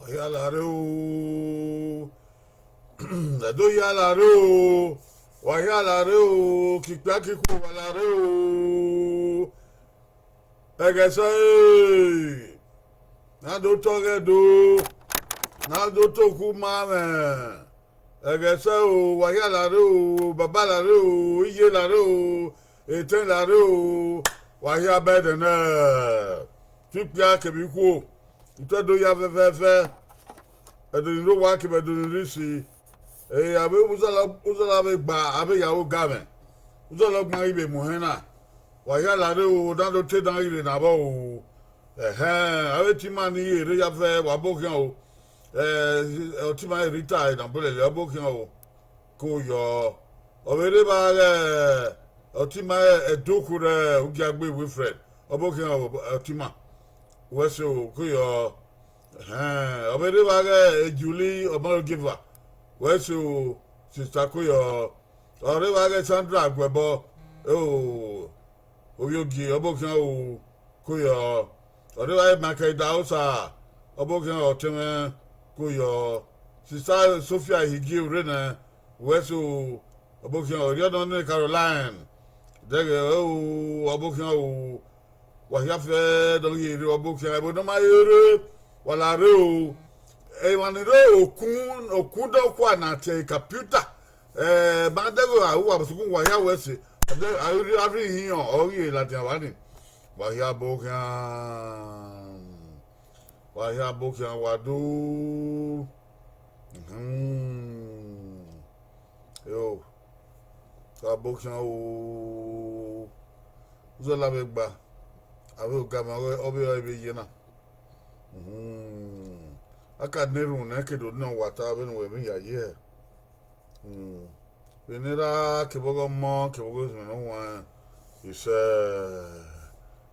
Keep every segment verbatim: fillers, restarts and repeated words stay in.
Ọ hia la rre o, ẹ do hia la rre o, wa hia la rre o, ke ikpia ke ikhuo wa la rre o. Ẹghẹ sẹ, ne a do tọ ọghẹ do, ne a do tọ okhu ma mwẹ. Ẹghẹ sẹ o, wa hia la rre o, baba la rre o, iye la rre o, etẹn la rre o, wa hia bẹdẹ nẹ. Te ikpia kevbe ikhuo, I te do ya fẹfẹfẹ. Ẹdẹ ni rre owa kevbe ẹdẹ ni rre isi. Avbe uzọla vbe gba, avbe ya ru oga mwẹ. Uzọla ọgbọn ghi vbe mu hẹn na. Wa hia la rre o, ne a do te dan ghi rre na vbọ o. Ẹhẹn, avbe etima ni ye rre ya fẹ, wa bọ khian o. Ọtima Rita Enabolele, ọ bọ khian o. Ko yọ. Ọ vbe rre evba ghẹ ọtima Ẹdukhu rẹ Ugiagbe Wilfred, ọ bọ khian o, ọtima. Wẹ so, ko yọ. Ẹhẹn, ọ vbe rre evba ghẹ Julie Ọmọrogeva, wẹ so, sista, ko yọ. Ọ rre evba ghẹ Sandra Aguẹbọ, o, ovbi ogie, ọ bọ khian o, ko yọ. Ọ rre evba ghẹ Michael Idahosa, ọ bọ khian ọtẹn mwẹ, ko yọ. Sista Sophia Ihigie rre nẹ, wẹ so, ọ bọ khian. Ọ rrie nọ nẹ Caroline, dẹghẹ o, ọ bọ khian o. Wa hia fẹ ne ọ ye rre, ọ bọ khian, ẹvbo ne ọ ma ye rre, wa la rre o. Emwa ni rre okun, okun dọkhua na tie computer, ma dẹghe a ru uwa vbe sukun, wa hia wẹ ẹse, a rhie ihinrọn ọ ghi ladian vba ni. Wa hia bọ khian, wa hia bọ khian, wa do. Eo, wa bọ khian o. Uzọla vbe gba, avbe oga mwẹ, ọ vbe, ọ vbe ye na. A ka na erhunmwu ne ke do nọ wa ta vbene uwẹ emwi ya ye hẹ. Vbene erha kevbe ọghe ọmọ kevbe ọghe osuẹn ne ọ huanrẹn, isẹ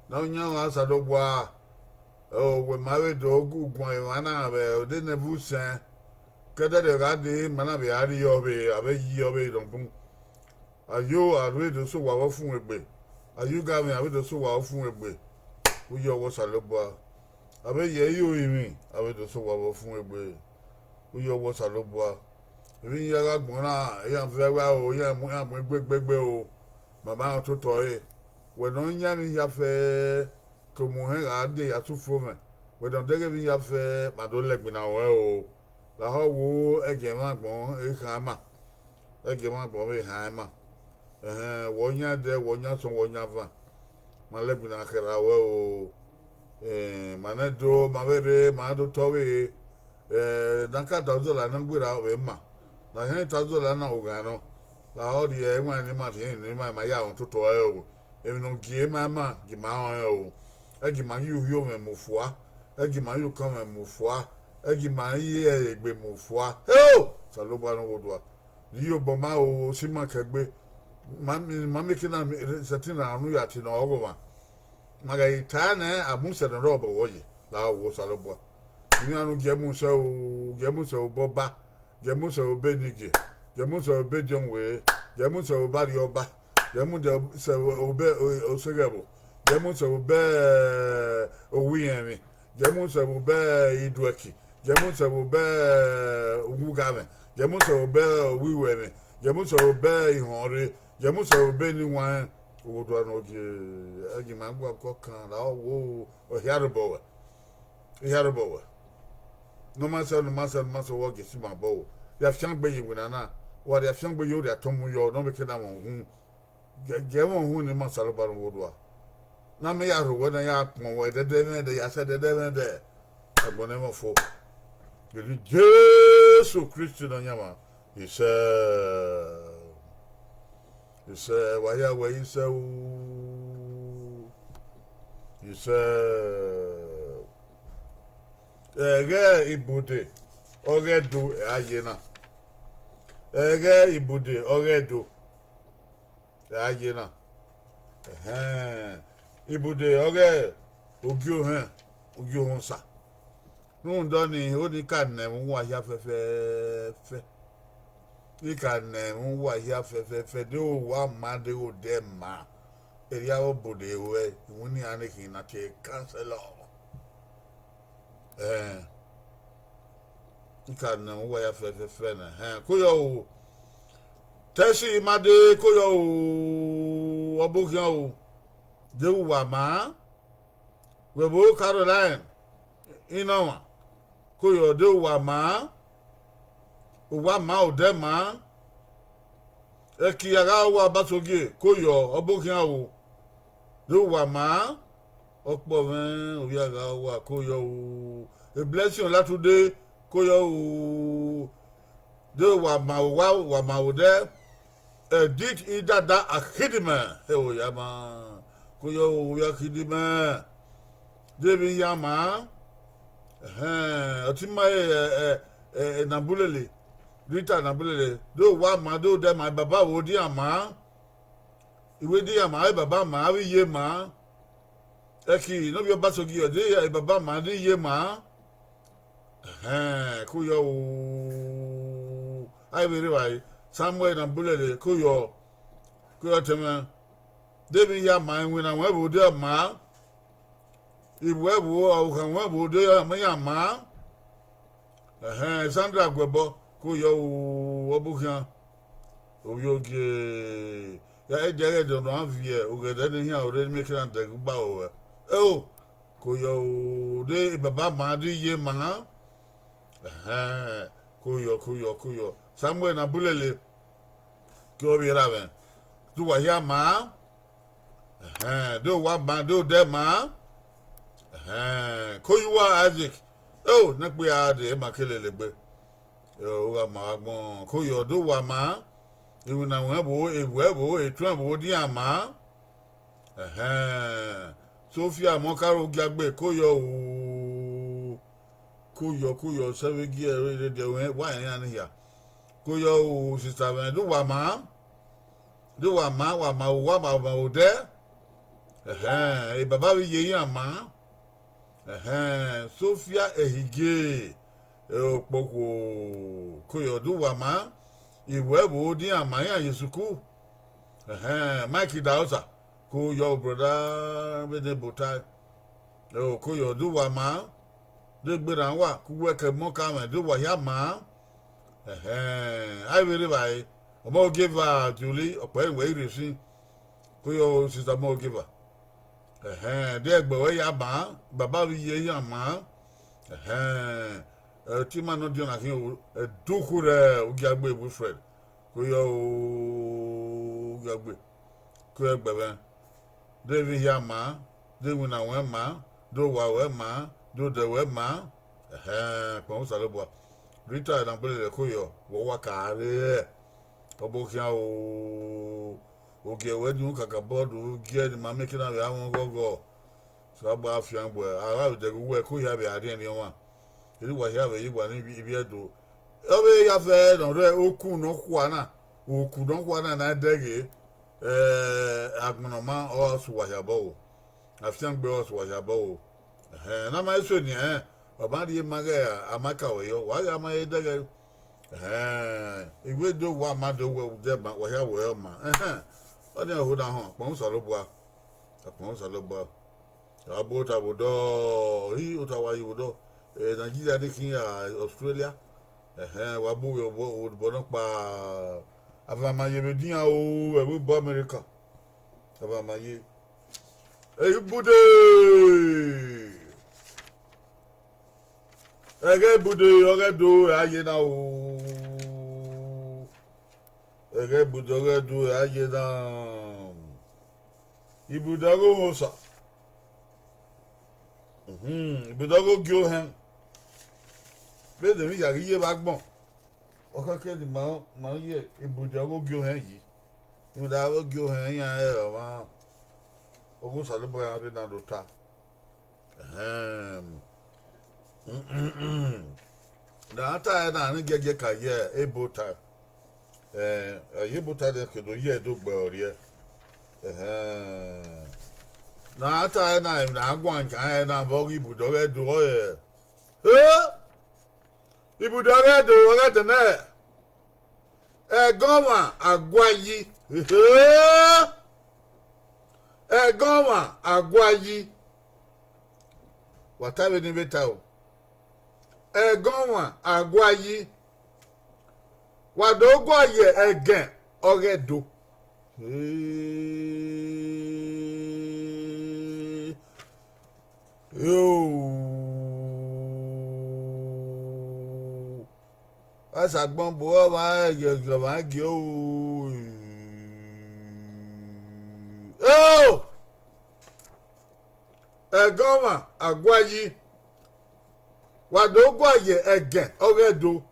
ne ọ yan ọmwa Osanobua, wẹ ma vbe do gu guan emwa na vbe odẹ ne ẹvbo usẹn, ke ẹdẹdẹ gha dee, ma na vbe a rrie ọvbe, a vbe yi ọvbe nọ bun. Ayo, a ru ẹre do sẹ owa vbe ọfumwegbe. Ayo, gha mwẹ, a vbe do sẹ owa vbe ọfumwegbe. Uyi ọghe Osanobua. A vbe ye ẹre orinmwi, a vbe do sẹ owa vbe ọfumwegbe. Uyi ọghe Osanobua. Emwi ya gha gbọn na, iran vẹ ẹwa o, iran mu, iran mu egbe gbegbe o, ma ma rẹn ototọ ẹre. Wẹ ne ọ yan emwi hia fẹ, ke omuhẹn gha dee ya sẹ ufomwẹ, wẹ ne ọ deghẹ emwi hia fẹ, ma do lẹgbinna ruẹ o. Lahọ wo, ẹgiẹ emwa agbọn e khan ima, ẹgiẹ emwa agbọn vbe khan ima. Ẹhẹn, wẹ ọ yan ẹdẹ, wẹ ọ yan asọn, wẹ ọ yan avan, ma lẹgbinna khẹ ra ruẹ o. Ma nẹ do, ma vbe rre, ma do tọ vbe, ne a ka da uzọla ne ọ gberra vbe ima, ne a khian ta uzọla na, oghan nọ, lahọ rhie ẹwaẹn ne ima rhie ne ima, ma ya rẹn ototọ ẹre o. Emwi ne ọ gie ima, ima gie ima rẹn o. Ẹ gie ima ye uhiomwẹ mu fua, ẹ gie ima ye ukọnmwẹ mu fua, ẹ gie ima ye egbe mu fua. Heo! Osanobua ne ọ ghe odua, rhie obọ ma o, si ima kẹgbe. Ma miẹn, ma miẹn eke na sẹtin na unu ya tie ne ọ ghe ọmwa. Ma ghẹ ghi ta nẹ, a mu sẹ ne ọ rre obọ vbọ ye, lahọ wo Osanobua. Iran ne u gie mu sẹ o, gie mu sẹ obọ ba, gie mu sẹ obọ enigie, gie mu sẹ obọ ediọnrẹn, gie mu sẹ obọ arriọba, gie mu sẹ obọ oseghẹvbo, gie mu sẹ obọ owiẹnmwi, gie mu sẹ obọ iduẹki, gie mu sẹ obọ uwughamwẹ, gie mu sẹ obọ owiwẹmwẹ, gie mu sẹ obọ ihọnre, gie mu sẹ obọ eniwanrẹn. Owa odua ne ọ gie, ẹ gie ima gua kọkan ra, ọ wo, ọ hia rre obọ ruẹ. Hia rre obọ ruẹ. Ne ọ ma sẹ, ne ọ ma sẹ, ne ọ ma sẹ, wẹ ọ gie si ima obọ o. Ya fiangbe ye iwinna na, Wa rhie afiangbe ye, u rhie atọmọ yọ, ne ọ vbe ke na mwẹ uhunmwu. Gie, gie mwẹ uhunmwu ne ima Osanobua ne ọ vbe odua. Ne a miẹn ya rho wẹ, ne a ya kpọn wẹ, ẹdẹdẹ mwẹ ẹdẹ, ya sẹ ẹdẹdẹ mwẹ ẹdẹ. Agbọn ne ẹmwẹ fo. Gele Jesu Kristi Nọyaẹnmwa, isẹ. Isẹ, wa hia wẹ isẹ o. Isẹ. Ẹghẹ ibude ọghe Ẹdo ẹre a ye na. Ẹghẹ ibude ọghe Ẹdo ẹre a ye na. Ẹhẹn. Ibude ọghe Ogiohẹn, Ogiohẹn Osa. Rhunmwuda ọnii, ọnii ka nẹ ẹmwẹ uwa hia fẹfẹfẹ. I ka nẹ ẹmwẹ uwa hia fẹfẹfẹ, deghẹ owa ma, deghẹ odẹ ma. Erriọ avbe obo ne ruẹ, iwinna iran ne khin na tie councillor. Ẹn, I ka nẹ ẹmwẹ uwa hia fẹfẹfẹ nẹ. Ẹhẹn, ko yọ o. Tẹsi ma dee, ko yọ o, ọbokhian o. Deghẹ uwa ma, wẹ vbe Caroline, inọmwa, ko yọ, deghẹ uwa ma, uwa ma, odẹ ma, ẹki a gha wa Ọbasogie, ko yọ, ọbokhian o. Deghẹ uwa ma, ọkpọ mwẹ, ovbi a gha wa, ko yọ o. Blessing Olatunde, ko yọ o. Deghẹ uwa ma, uwa, uwa ma, odẹ. Edith Idada Akhidimẹ, ẹvbo ya ma, ko yọ o, ovbi Akhidimẹ. Deghẹ emwi hia ma, ẹhẹn, ọtẹn ima, ẹ, ẹ, ẹ, Nabulele, Rita Nabulele, deghẹ uwa ma, deghẹ odẹ ma, baba vbe odian ma, iwẹ odian ma, avbe baba ma, avbe iye ma, ẹki ne ovbi Ọbasogie, deghẹ baba ma, deghẹ iye ma. Ẹhẹn, ko yọ o. A i vbe rre evbare, Samuel Nabulele, ko yọ, ko yọ ọtẹn mwẹ. Deghẹ emwi hia ma, iwinna mwẹ vbe odian ma, ivbi ẹvbo, ọvbokhan mwẹ vbe odian ma, iran ma. Ẹhẹn, Sandra Guẹbọ, ko yọ o, ọbokhian. Ovbi ogie, ya ẹdẹ ẹghẹ ẹdẹ ne a viẹ, oghẹdẹ ne iran ọre ne imiẹn ke na dẹghe ugba ruẹ. Eo, ko yọ o, deghẹ baba ma, deghẹ iye ma. Ẹhẹn, ko yọ, ko yọ, ko yọ. Samuel Nabulele, ke ovbi erha mwẹ, deghẹ uwa hia ma. Ẹhẹn, deghẹ uwa ma, deghẹ odẹ ma. Ẹhẹn, ko yọ uwa Isaac. Eo, ne ẹkpo ya dee, ma ke lele egbe. Eo, u gha ma vbe agbọn, ko yọ, deghẹ uwa ma. Iwinna mwẹ vbo, ivbi ẹvbo, etuẹn vbe odian ma. Ẹhẹn, Sophia Mọkaro Ogiagbe, ko yọ o. Ko yọ, ko yọ, sẹ vbe gie ẹre dẹdẹ, wa rẹn iran ni hia. Ko yọ o, sister mwẹ, deghẹ uwa ma, deghẹ uwa ma, wa ma, uwa ma, ma odẹ. Ẹhẹn, baba vbe iye iran ma. Ẹhẹn, Sophia Ehige, okpokhuo, ko yọ, deghẹ uwa ma, ivbi ẹvbo, odian ma, iran ye sukuu. Ẹhẹn, Mike Idahosa, ko yọ, brother, vbene ebo tae. Eo, ko yọ, deghẹ uwa ma, deghẹ egbe na wa, ke uwẹ ke ẹmwẹ ọka mwẹ, deghẹ uwa hia ma. Ẹhẹn, a i vbe rre evbare, Ọmọgieva Julie, ọkpẹre wẹ i rre sin, ko yọ, sister Ọmọgieva. Ẹhẹn, deghẹ ẹgbẹe ruẹ ya ma, baba vbe iye iran ma. Ẹhẹn, ọtẹn ima ne ọ diọn na khin o, Ẹdukhu rẹ Ogiagbe Wilfred, ko yọ o, Ogiagbe, ko yọ ẹgbẹe mwẹ. Deghẹ emwi hia ma, deghẹ iwinna ruẹ ma, deghẹ owa ruẹ ma, deghẹ odẹ ruẹ ma. Ẹhẹn, kpẹn Osanobua. Rita Nabulele, ko yọ, wẹ wa ka rre, ọbokhian o. Ogie ruẹ dinmwi kakabọ do gie ne ima miẹn ke na vbe a mwẹ ọghọghọ. Osanobua fiangbe, a gha vbe dẹghe uwẹ, ko hia vbe a rhiẹnrhiẹn ọmwa. Erha uwa hia vbe ye uwa ni ivbi Ẹdo. Ọ vbe ya fẹ ne ọ rre oku nọkhua na, oku nọkhua na ne a dẹghe, agbọn ne ọ ma, ọ sẹ uwa hia obọ o. Afiangbe, ọ sẹ uwa hia obọ o. Ẹhẹn, ne a ma sẹ eni ẹnrẹn, ọ ma rhie ma ghẹ a ma ka ruẹ yọ, wa gha ma he dẹghe. Ẹhẹn, iwẹ do wa ma do wẹ, udẹ ma, wa hia wẹ ọ ma. Ẹhẹn, ọnii ẹho na họn, akpọnmwẹ Osanobua, akpọnmwẹ Osanobua. A bu ota vbe odọ, i ota wa ye vbe odọ. Nigeria ni khin ya Australia. Ẹhẹn, wa bu vbe obọ, obọ nọkpa. Avbe a ma ye vbe edian o, vbe ẹvbo obọ America. Avbe a ma ye. Ibude. Ẹghẹ ibude ọghe Ẹdo ẹre a ye na o. Ẹghẹ Ibudo ọghe Ẹdo a ye na. Ibudo ọghe Osa. Ibudo ọghe Ogiohẹn. Vbene emwi hia ghi ye vbe agbọn, ọ khẹke ne ima ma ye Ibudo ọghe Ogiohẹn yi. Rhunmwuda ọghe Ogiohẹn iran rẹn ọmwa ọghe Osanobua iran rre na do ta. Ẹhẹn. Ne a ta ẹre na, ne giẹgiẹ ka ye ebo ta. Ẹ, ẹ, ebo ta nẹ ke do ye Ẹdo gbe ọrriẹ. Ẹhẹn. Ne a ta ẹre na, emwi ne a guan kan ẹre na vbe ọghe Ibudo ọghe Ẹdo ọre. Ibudo ọghe Ẹdo ọghe ẹdẹnẹ. Ẹgọmwa Aguayi. Ẹgọmwa Aguayi. Wa ta vbene I vbe ta o. Ẹgọmwa Aguayi. Wa do guan ye ẹgẹn ọghe Ẹdo. Eo. Asagbọn bu ọmwa ẹyẹyẹ ọmwa gie o. Eo! Ẹgọmwa Aguayi, wa do guan ye ẹgẹn ọghe Ẹdo.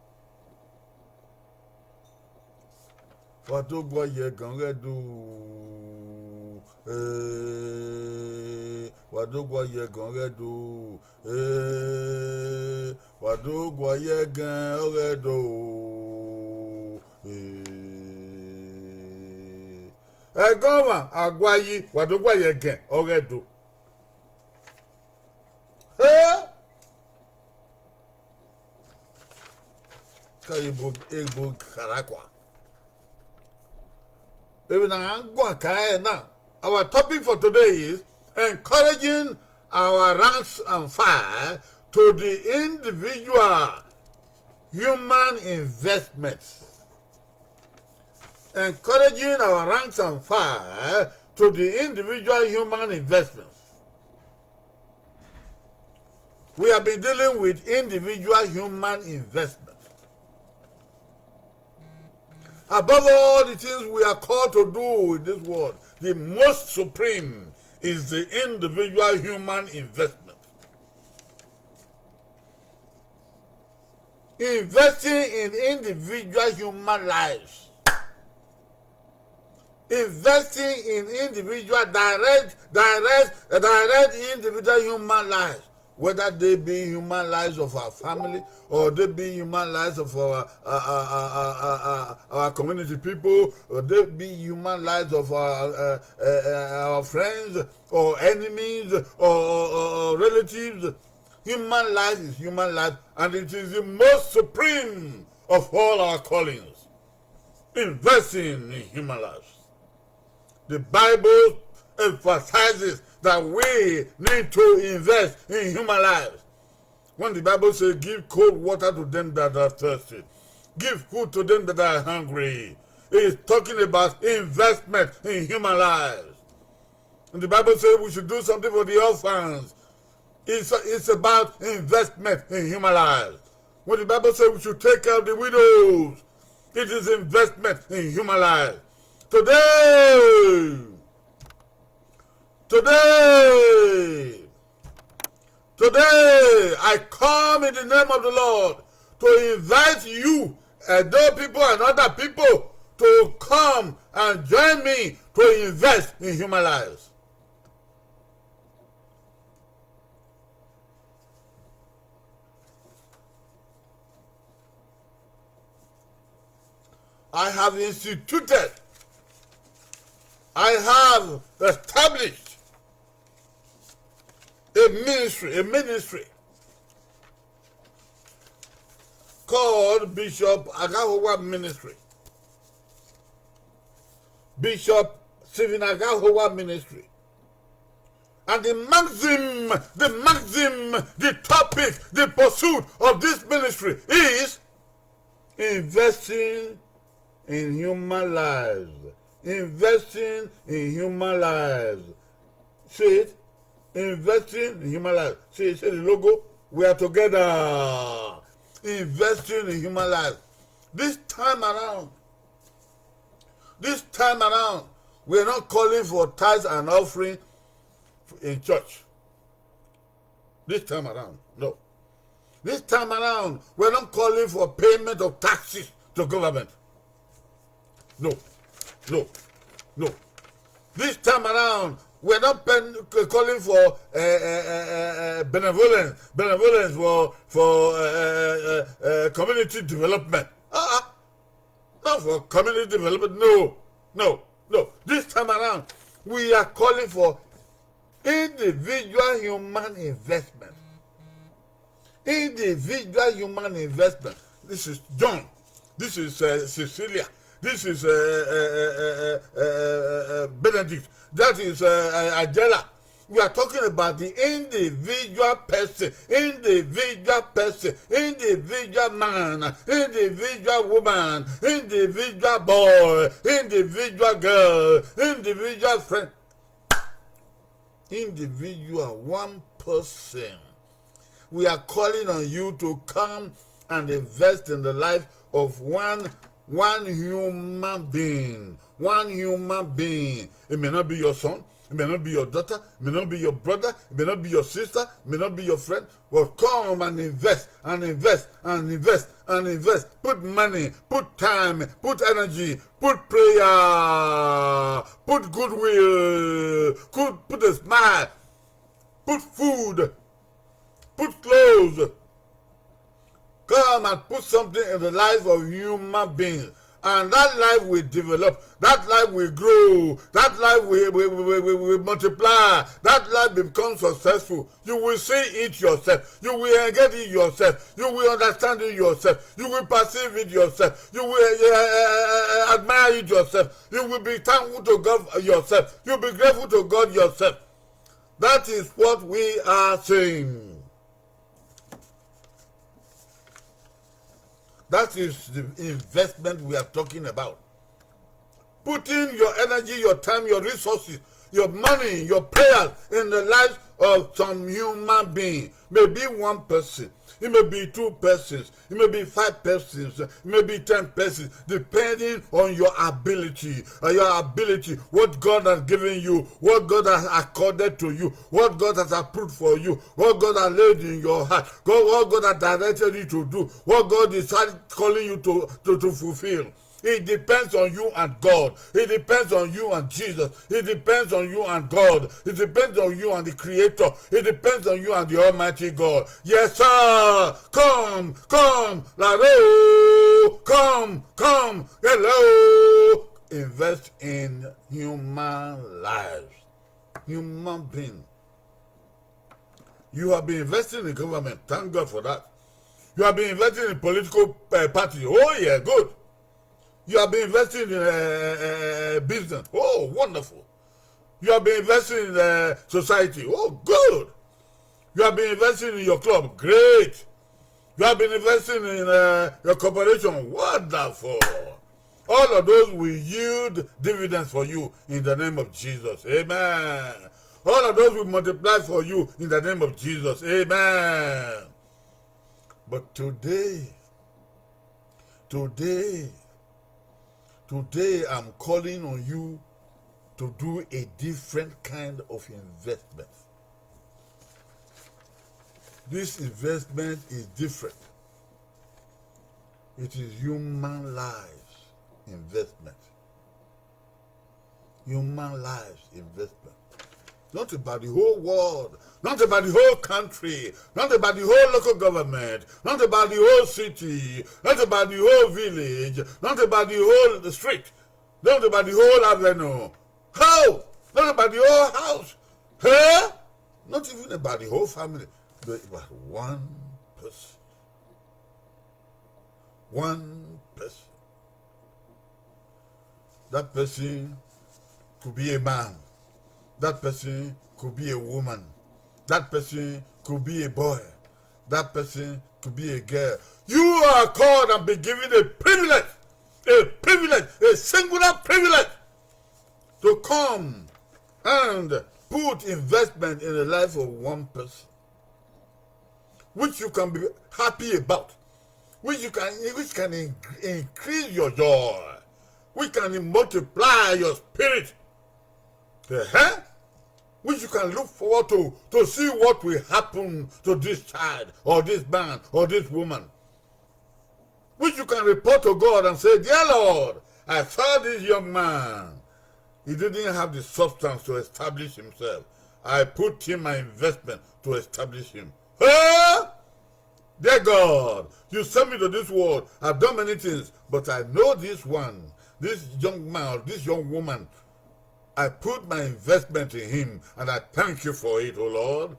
Wa do guan ye ẹgẹn ọghe Ẹdo. Ee, wa do guan ye ẹgẹn ọghe Ẹdo. Ee, wa do guan ye ẹgẹn ọghe Ẹdo. Ee. Ẹgọmwa Aguayi, wa do guan ye ẹgẹn ọghe Ẹdo. Ee. Ka ebo, ebo kharakua. Ebe na guan ka ẹre na. Our topic for today is encouraging our ranks and file to the individual human investments. Encouraging our ranks and file to the individual human investments. We have been dealing with individual human investment. Above all the things we are called to do in this world, the most supreme is the individual human investment. Investing in individual human lives. Investing in individual direct, direct, direct individual human lives. Whether they be human lives of our family, or they be human lives of our, uh, uh, uh, uh, uh, uh, our community people, or they be human lives of our, uh, uh, uh, our friends or enemies or, or, or, or relatives. Human life is human life, and it is the most supreme of all our callings. Investing in human lives. The Bible emphasizes that we need to invest in human lives. When the Bible says, "Give cold water to them that are thirsty, give food to them that are hungry," it is talking about investment in human lives. And the Bible says we should do something for the orphans. It's, it's about investment in human lives. When the Bible says we should take care of the widows, it is investment in human life. Today, today, today, I come in the name of the Lord to invite you, Edo people and other people, to come and join me to invest in human lives. I have instituted, I have established a ministry, a ministry called Bishop Agahowa Ministry. Bishop Stephen Agahowa Ministry. And the maxim, the maxim, the topic, the pursuit of this ministry is investing in human lives. Investing in human lives. See it? Investing in human life. See, see the logo? We are together. Investing in human life. This time around, This time around, we are not calling for tithes and offering in church. This time around, no. This time around, we're not calling for payment of taxes to government. No, no, no. This time around, we're not pen, calling for uh, uh, uh, uh, benevolence, benevolence for for uh, uh, uh, community development. Uh-uh. Not for community development. No, no, no. This time around, we are calling for individual human investment. Individual human investment. This is John. This is uh, Cecilia. This is uh, uh, uh, uh, uh, uh, Benedict. That is uh, uh, Angela. We are talking about the individual person, individual person, individual man, individual woman, individual boy, individual girl, individual friend. Individual, one person. We are calling on you to come and invest in the life of one one human being. One human being. It may not be your son, it may not be your daughter, it may not be your brother, it may not be your sister, it may not be your friend. But come and invest and invest and invest and invest. Put money, put time, put energy, put prayer, put goodwill, put, put a smile, put food, put clothes. Come and put something in the life of human beings. And that life will develop. That life will grow. That life will, will, will, will, will multiply. That life become successful. You will see it yourself. You will engage it yourself. You will understand it yourself. You will perceive it yourself. You will uh, uh, uh, admire it yourself. You will be thankful to God yourself. You'll be grateful to God yourself. That is what we are saying. That is the investment we are talking about. Putting your energy, your time, your resources, your money, your prayers in the life of some human being. Maybe one person, it may be two persons, it may be five persons, it may be ten persons, depending on your ability, uh, your ability, what God has given you, what God has accorded to you, what God has approved for you, what God has laid in your heart, God, what God has directed you to do, what God is calling you to, to, to fulfill. It depends on you and God. It depends on you and Jesus. It depends on you and God. It depends on you and the Creator. It depends on you and the Almighty God. Yes, sir. Come, come, lare o. Come, come, hello. Invest in human lives. Human being. You have been investing in government. Thank God for that. You have been investing in political uh, party. Oh, yeah, good. You have been investing in uh, uh, business. Oh, wonderful. You have been investing in uh, society. Oh, good. You have been investing in your club. Great. You have been investing in uh, your corporation. Wonderful. All of those will yield dividends for you in the name of Jesus. Amen. All of those will multiply for you in the name of Jesus. Amen. But today, today, today I'm calling on you to do a different kind of investment. This investment is different. It is human lives investment. Human lives investment. Not about the whole world, not about the whole country, not about the whole local government, not about the whole city, not about the whole village, not about the whole street, not about the whole avenue. How? Not about the whole house. Hey? Not even about the whole family, but about one person. One person. That person could be a man. That person could be a woman. That person could be a boy. That person could be a girl. You are called and be given a privilege, a privilege, a singular privilege to come and put investment in the life of one person, which you can be happy about, which you can, which can in- increase your joy. which can multiply your spirit, eh, which you can look forward to, to see what will happen to this child or this man or this woman. Which you can report to God and say, "Dear Lord, I saw this young man. He didn't have the substance to establish himself. I put in my investment to establish him." Huh? Dear God, you sent me to this world. I've done many things, but I know this one, this young man, or this young woman. I put my investment in him, and I thank you for it, O Lord.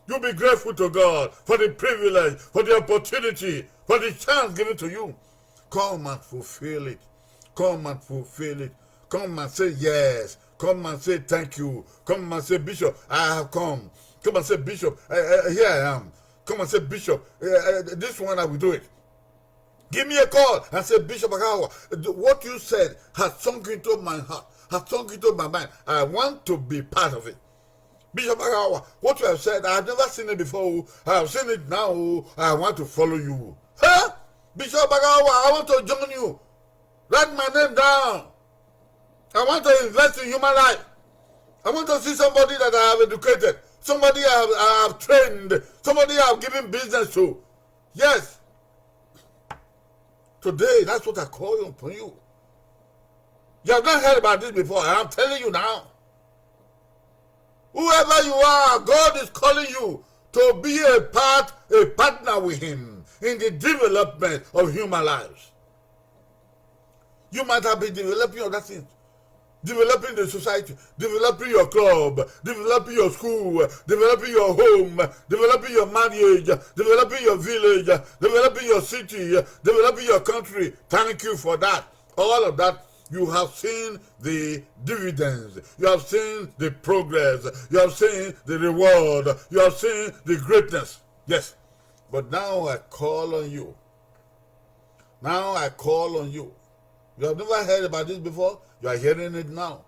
You be grateful to God for the privilege, for the opportunity, for the chance given to you. Come and fulfill it. Come and fulfill it. Come and say yes. Come and say thank you. Come and say, "Bishop, I have come." Come and say, "Bishop, uh, uh, here I am." Come and say, "Bishop, uh, uh, this one I will do it." Give me a call and say, "Bishop Agawa, what you said has sunk into my heart, has sunk into my mind. I want to be part of it." "Bishop Agawa, what you have said, I have never seen it before. I have seen it now. I want to follow you." Huh? "Bishop Agawa, I want to join you. Write my name down. I want to invest in human life. I want to see somebody that I have educated, somebody I have, I have trained, somebody I have given business to." Yes. Today, that's what I call upon you. You have not heard about this before. I'm telling you now. Whoever you are, God is calling you to be a part, a partner with Him in the development of human lives. You might have been developing other things, developing the society, developing your club, developing your school, developing your home, developing your marriage, developing your village, developing your city, developing your country. Thank you for that. All of that, you have seen the dividends, you have seen the progress, you have seen the reward, you have seen the greatness. Yes. But now I call on you. Now I call on you. You have never heard about this before. You are hearing it now.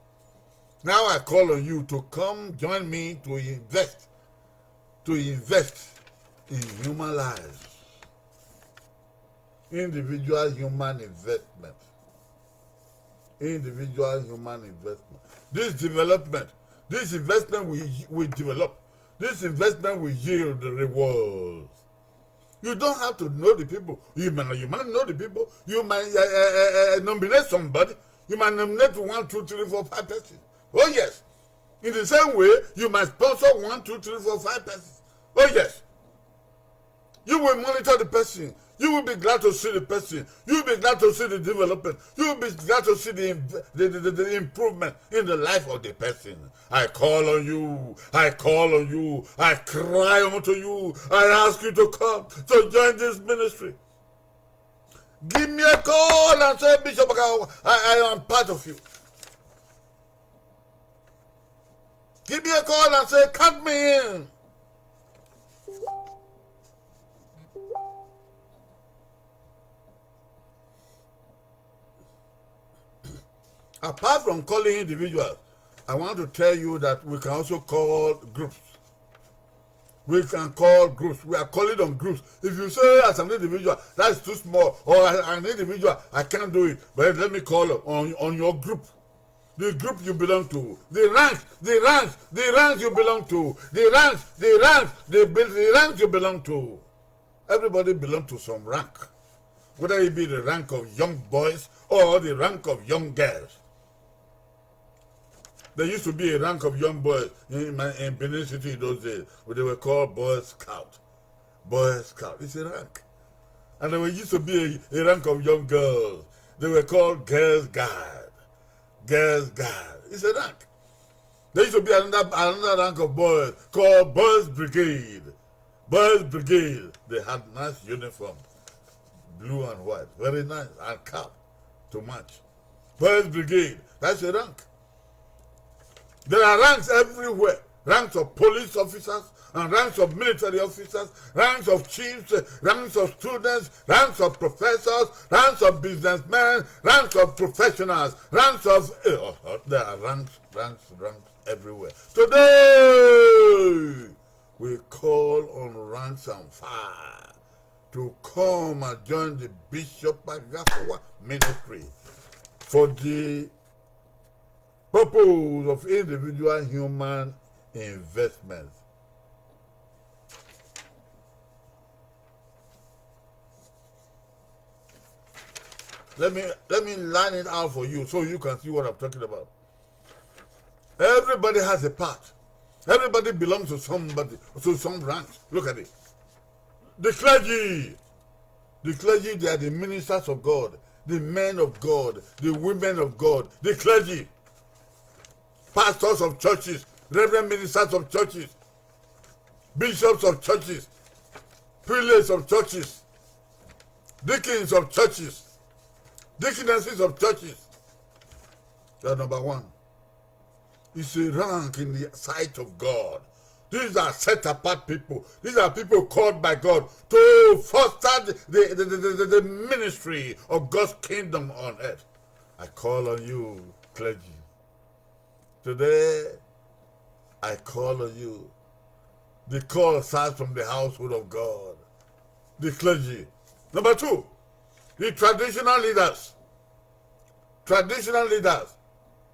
Now I call on you to come join me to invest, to invest in human lives. Individual human investment. Individual human investment. This development, this investment will, will develop. This investment will yield the rewards. You don't have to know the people. You might, you might know the people. You might, uh, uh, uh, uh, nominate somebody. You might nominate one, two, three, four, five persons. Oh, yes. In the same way, you might sponsor one, two, three, four, five persons. Oh, yes. You will monitor the person. You will be glad to see the person. You will be glad to see the development. You will be glad to see the, the, the, the, the improvement in the life of the person. I call on you. I call on you. I cry unto you. I ask you to come to join this ministry. Give me a call and say, "Bishop, I, I, I am part of you." Give me a call and say, "Count me in." Apart from calling individuals, I want to tell you that we can also call groups. We can call groups. We are calling on groups. If you say, "As an individual, that is too small," or, "As an individual, I can't do it," but let me call on, on your group. The group you belong to, the rank, the rank, the rank you belong to, the rank, the rank, the, be- the rank you belong to. Everybody belong to some rank, whether it be the rank of young boys or the rank of young girls. There used to be a rank of young boys in, my, in Benin City in those days, but they were called Boy Scout. Boy Scout, it's a rank. And there were, used to be a, a rank of young girls. They were called Girls Guide. Girls Guide. It's a rank. There used to be another, another rank of boys called Boys Brigade. Boys Brigade. They had nice uniform, blue and white, very nice, and cap to match. Boys Brigade, that's a rank. There are ranks everywhere. Ranks of police officers and ranks of military officers, ranks of chiefs, ranks of students, ranks of professors, ranks of businessmen, ranks of professionals, ranks of, eh, uh, uh, there are ranks, ranks, ranks everywhere. Today, we call on ranks and file to come and join the Bishop Agafowa ministry. for the purpose of individual human investment. Let me, let me line it out for you so you can see what I'm talking about. Everybody has a part. Everybody belongs to somebody, to some branch. Look at it. The clergy. The clergy, they are the ministers of God, the men of God, the women of God, the clergy, pastors of churches, reverend ministers of churches, bishops of churches, prelates of churches, deacons of churches, deaconesses of churches. That's number one. It's a rank in the sight of God. These are set apart people. These are people called by God to foster the, the, the, the, the, the ministry of God's kingdom on earth. I call on you, clergy. Today, I call on you. The call starts from the household of God, the clergy. Number two, the traditional leaders. Traditional leaders.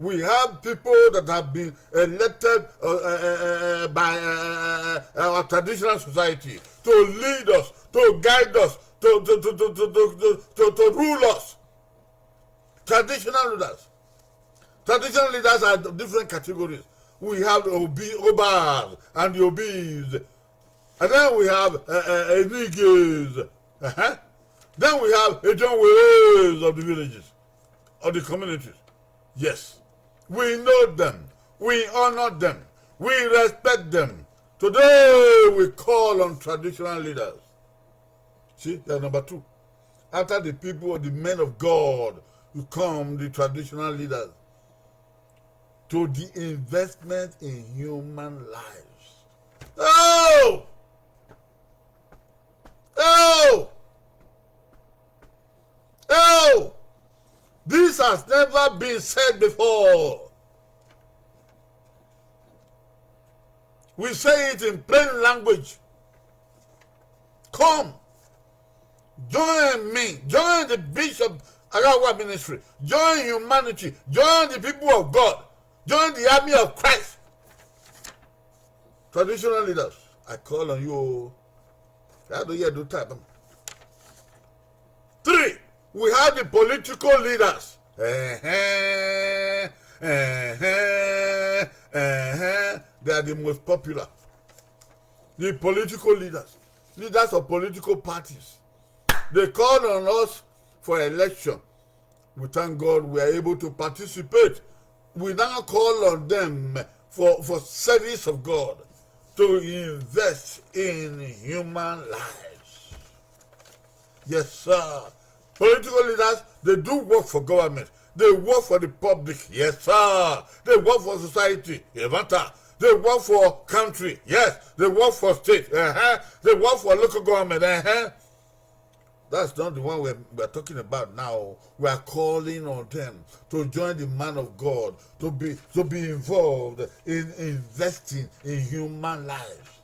We have people that have been elected uh, uh, uh, uh, by uh, uh, uh, our traditional society to lead us, to guide us, to, to, to, to, to, to, to, to rule us. Traditional leaders. Traditional leaders are different categories. We have the obi, obas and the obis. And then we have uh, uh, eniges. Uh-huh. Then we have Ejanwes of the villages, of the communities. Yes. We know them. We honor them. We respect them. Today, we call on traditional leaders. See, that's number two. After the people, the men of God, you come the traditional leaders. To the investment in human lives. Oh! Oh! Oh! This has never been said before. We say it in plain language. Come, join me, join the Bishop Arawa ministry, join humanity, join the people of God, join the army of Christ. Traditional leaders, I call on you. I do here do type. Three, we have the political leaders. Uh-huh, uh-huh, uh-huh. They are the most popular. The political leaders, leaders of political parties, they call on us for election. We thank God we are able to participate. We now call on them for, for service of God to invest in human lives. Yes, sir. Political leaders, they do work for government. They work for the public. Yes, sir. They work for society. Evanta. They work for country. Yes. They work for state. Uh-huh. They work for local government. Uh-huh. That's not the one we're, we're talking about now. We are calling on them to join the man of God, to be, to be involved in investing in human lives.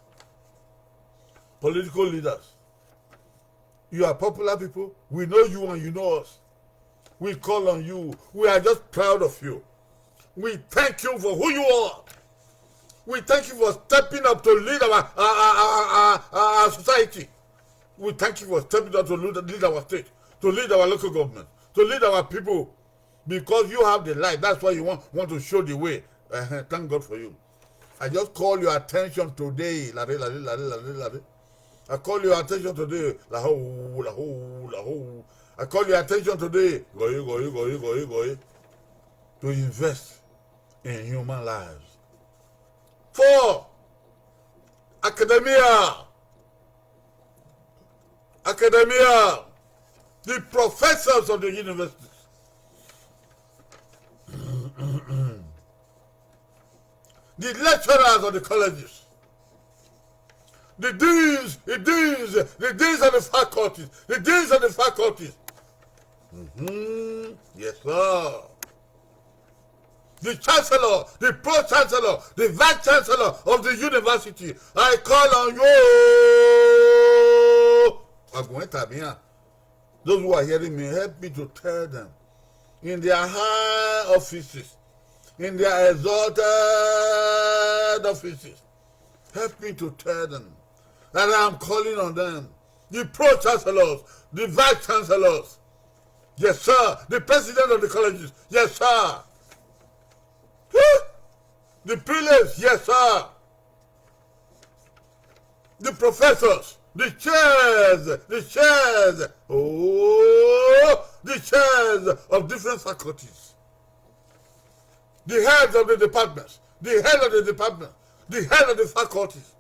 Political leaders, you are popular people. We know you and you know us. We call on you. We are just proud of you. We thank you for who you are. We thank you for stepping up to lead our, our, our, our, our, our society. We thank you for stepping up to lead, lead our state, to lead our local government, to lead our people. Because you have the light, that's why you want, want to show the way. Uh-huh. Thank God for you. I just call your attention today. Lare, lare, lare, lare, lare. I call your attention today. Laho, laho, laho. I call your attention today. Goye, goye, goye, goye, goye. To invest in human lives. Four, academia. Academia, the professors of the universities, the lecturers of the colleges, the deans, the deans, the deans of the faculties, the deans of the faculties. Mm-hmm. Yes, sir. The chancellor, the pro-chancellor, the vice chancellor of the university, I call on you. Agunwetabian. Those who are hearing me, help me to tell them. in their high offices, in their exalted offices, help me to tell them that I am calling on them. The pro chancellors, the vice chancellors, yes, sir. The president of the colleges, yes, sir. The prelates, yes, sir. The professors, the chairs, the chairs, oh, the chairs of different faculties, the heads of the departments, the head of the department, the head of the faculties,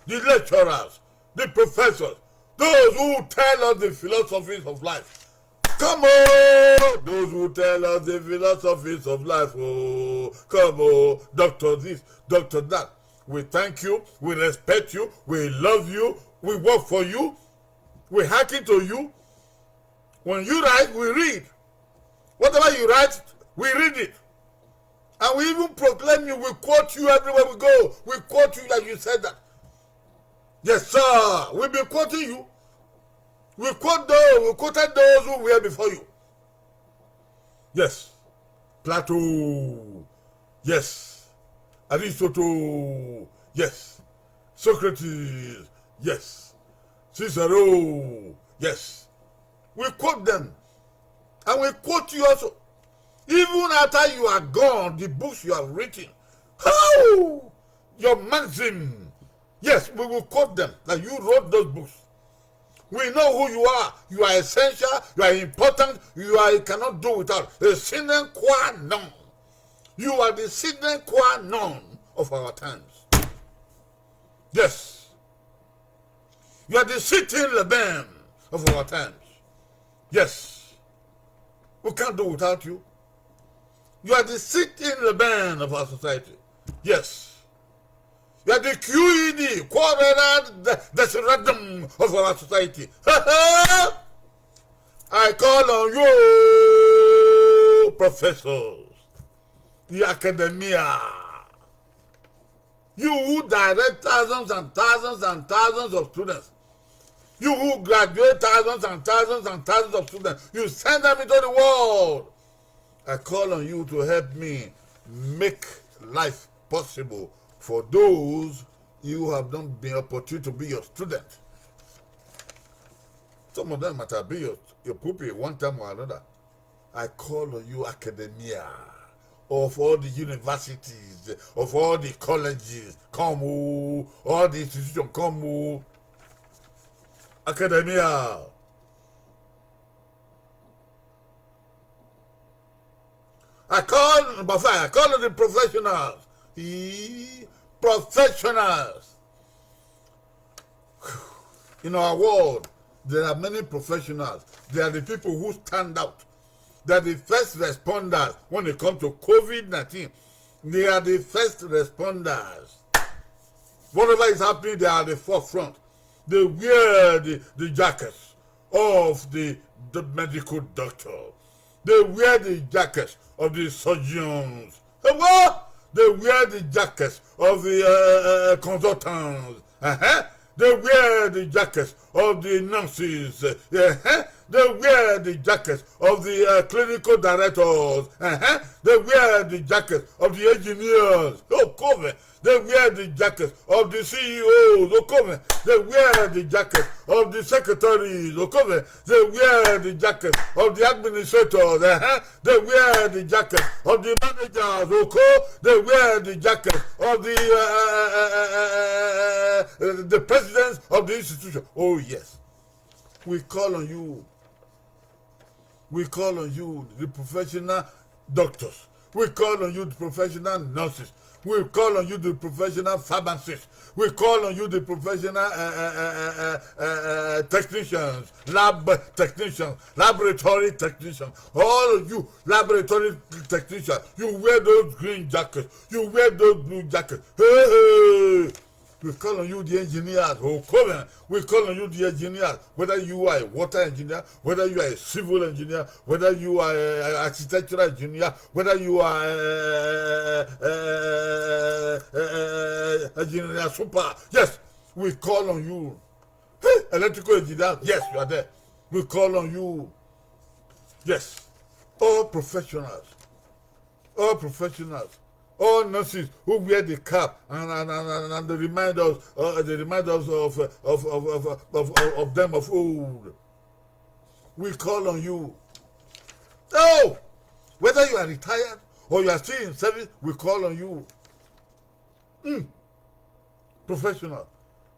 the lecturers, the professors, those who tell us the philosophies of life. Come on, those who tell us the philosophies of life. Oh, come on, Doctor this, Doctor that. We thank you, we respect you, we love you, we work for you, we hearken to you. When you write, we read. Whatever you write, we read it. And we even proclaim you, we quote you everywhere we go. We quote you that you said that. Yes, sir. We've been quoting you. We quote those, we quoted those who were before you. Yes. Plato. Yes. Aristotle. Yes. Socrates. Yes. Cicero. Yes. We quote them. And we quote you also. Even after you are gone, the books you have written, how your maxim, yes, we will quote them, that you wrote those books. We know who you are. You are essential. You are important. You are, you cannot do without. A sine qua non. You are the sine qua non of our times. Yes. You are the sitting le bain of our times. Yes. We can't do without you. You are the sitting le bain of our society. Yes. You are the Q E D, quarrel de-, desideratum of our society. I call on you, professors, the academia, you who direct thousands and thousands and thousands of students, you who graduate thousands and thousands and thousands of students, you send them into the world. I call on you to help me make life possible for those you have not been opportune to be your student. Some of them might have been your, your pupil one time or another. I call on you, academia, of all the universities, of all the colleges, come, oh, all the institutions, come, oh. Academia. I call, number five, I call on the professionals. E, professionals. In our world, there are many professionals. They are the people who stand out. They are the first responders when it comes to COVID nineteen. They are the first responders. Whatever is happening, they are at the forefront. They wear the, the jackets of the, the medical doctor. They wear the jackets of the surgeons. Hey, what? They wear the jackets of the, uh, uh, uh, consultants. Uh-huh. They wear the jackets of the nurses. Uh-huh. They wear the jackets of the, uh, clinical directors. Uh-huh. They wear the jackets of the engineers. Oh, come. They wear the jackets of the C E Os, Okove. They wear the jackets of the secretaries, Okove. They wear the jackets of the administrators, uh-huh. They wear the jackets of the managers, Oko. They wear the jackets of the, uh, uh, uh, uh, uh, uh, uh, the presidents of the institution. Oh, yes. We call on you. We call on you, the professional doctors. We call on you, the professional nurses. We call on you, the professional pharmacists. We call on you, the professional, uh, uh, uh, uh, uh, uh, technicians, lab technicians, laboratory technicians. All of you, laboratory technicians, you wear those green jackets. You wear those blue jackets. Hey, hey. We call on you, the engineers, Okove. We call on you, the engineers. Whether you are a water engineer, whether you are a civil engineer, whether you are a, a architectural engineer, whether you are a, a, a, a, a, a engineer super. Yes, we call on you. Hey, electrical engineer, yes, you are there. We call on you. Yes. All professionals, all professionals, all nurses who wear the cap and, and, and, and, and they remind us, uh, they remind us of, uh, of, of, of, of, of, of them of old. We call on you. Oh, whether you are retired or you are still in service, we call on you. Mm. Professional,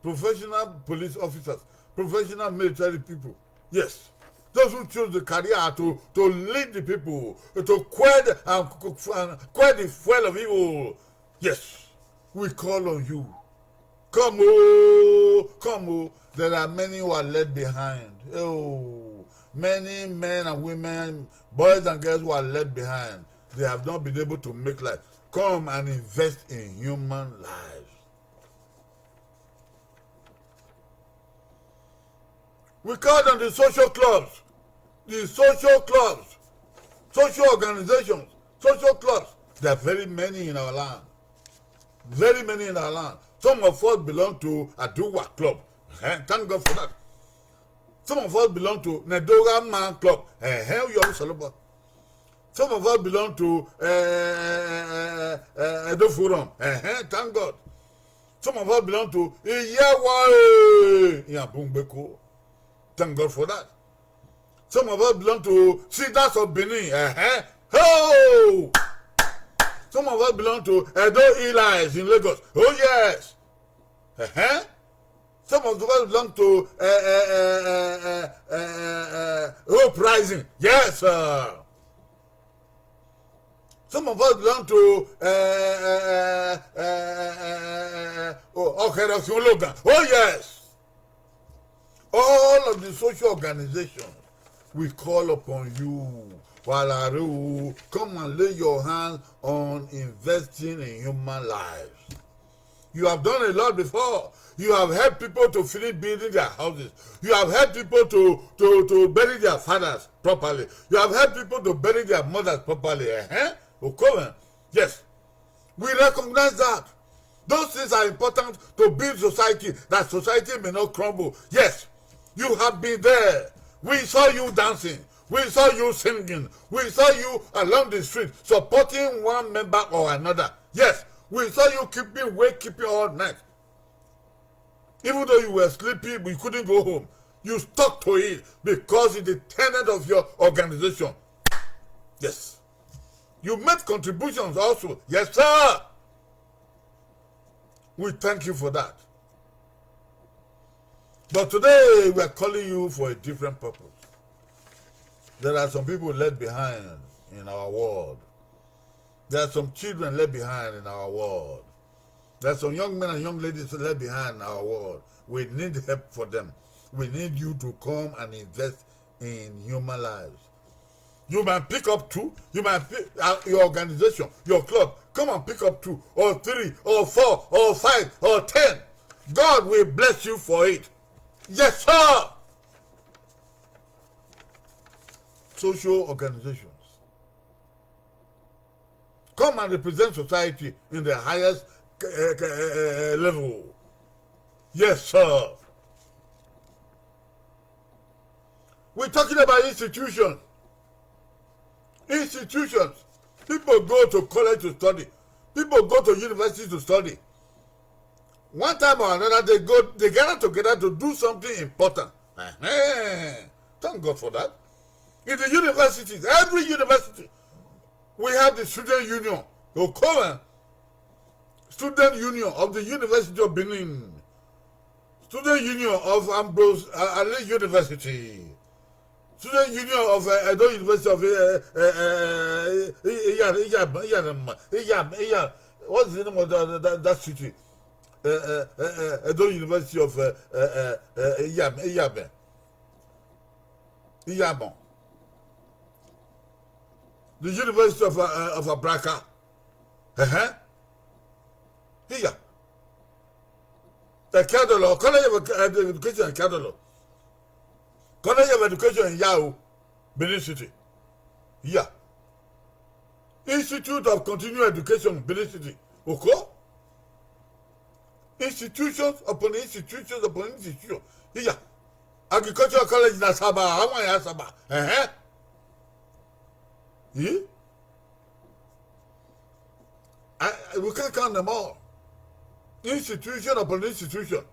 professional police officers, professional military people. Yes. Those who choose the career to, to lead the people, to quell the, and, and quell the fuel of evil. Yes. We call on you. Come, oh, come, oh. There are many who are left behind. Oh, many men and women, boys and girls who are left behind. They have not been able to make life. Come and invest in human lives. We call them the social clubs, the social clubs, social organizations, social clubs. There are very many in our land. Very many in our land. Some of us belong to Aduwa Club. Eh, thank God for that. Some of us belong to Nedogha Man Club. Eh, eh, Oyaru Saloba. Some of us belong to, eh, eh, eh, eh, Edo Forum. Eh, eh, thank God. Some of us belong to Iyewae, Iyanbungbeko. Thank God for that. Some of us belong to Cedars of Benin. Eh, eh. Oh! Some of us belong to Edo Elites in Lagos. Oh, yes. Eh, eh. Some of us belong to, uh, uh, uh, uh, uh, uh, Hope Rising. Yes, sir. Some of us belong to, uh, uh, uh, uh, uh, uh, oh, Okere Osun Ologan. Oh, yes. All of the social organizations, we call upon you. Walare o, come and lay your hands on investing in human lives. You have done a lot before. You have helped people to finish building their houses. You have helped people to, to, to bury their fathers properly. You have helped people to bury their mothers properly. Eh? Okoe? Yes. We recognize that. Those things are important to build society, that society may not crumble. Yes, you have been there. We saw you dancing. We saw you singing. We saw you along the street supporting one member or another. Yes, we saw you keeping wake, keeping all night. Even though you were sleepy, you couldn't go home. You stuck to it because it's the tenet of your organization. Yes. You made contributions also. Yes, sir. We thank you for that. But today, we are calling you for a different purpose. There are some people left behind in our world. There are some children left behind in our world. There are some young men and young ladies left behind in our world. We need help for them. We need you to come and invest in human lives. You might pick up two. You might pick, uh, your organization, your club. Come and pick up two or three or four or five or ten. God will bless you for it. Yes, sir. Social organizations. Come and represent society in the highest, uh, uh, uh, level. Yes, sir. We're talking about institutions. Institutions. People go to college to study. People go to university to study. One time or another, they go, they gather together to do something important. Uh-huh. Thank God for that. In the universities, every university, we have the student union. Okoe, student union of the University of Benin, student union of Ambrose, uh, Ali University, student union of, uh, Edo University of, uh, uh, uh, Iya, Iya, Iya, Iya, Iya, what's the name of that, that, that city? Uh, uh, uh, uh, Edo University of, uh, uh, uh, uh, Iya, Iyabe. Iyabon. The University of, uh, of Abraka. Uh-huh. Here. Ekeadolo, College of Ed-, Education, Ekeadolo. College of Education in Yao, Benin City. Here. Institute of Continuing Education, Benin City. Oko. Institutions upon institutions upon institutions. Here. Agricultural College in Asaba, Awan Asaba. Uh-huh. Eh? I, we can't count them all. Institution upon institution.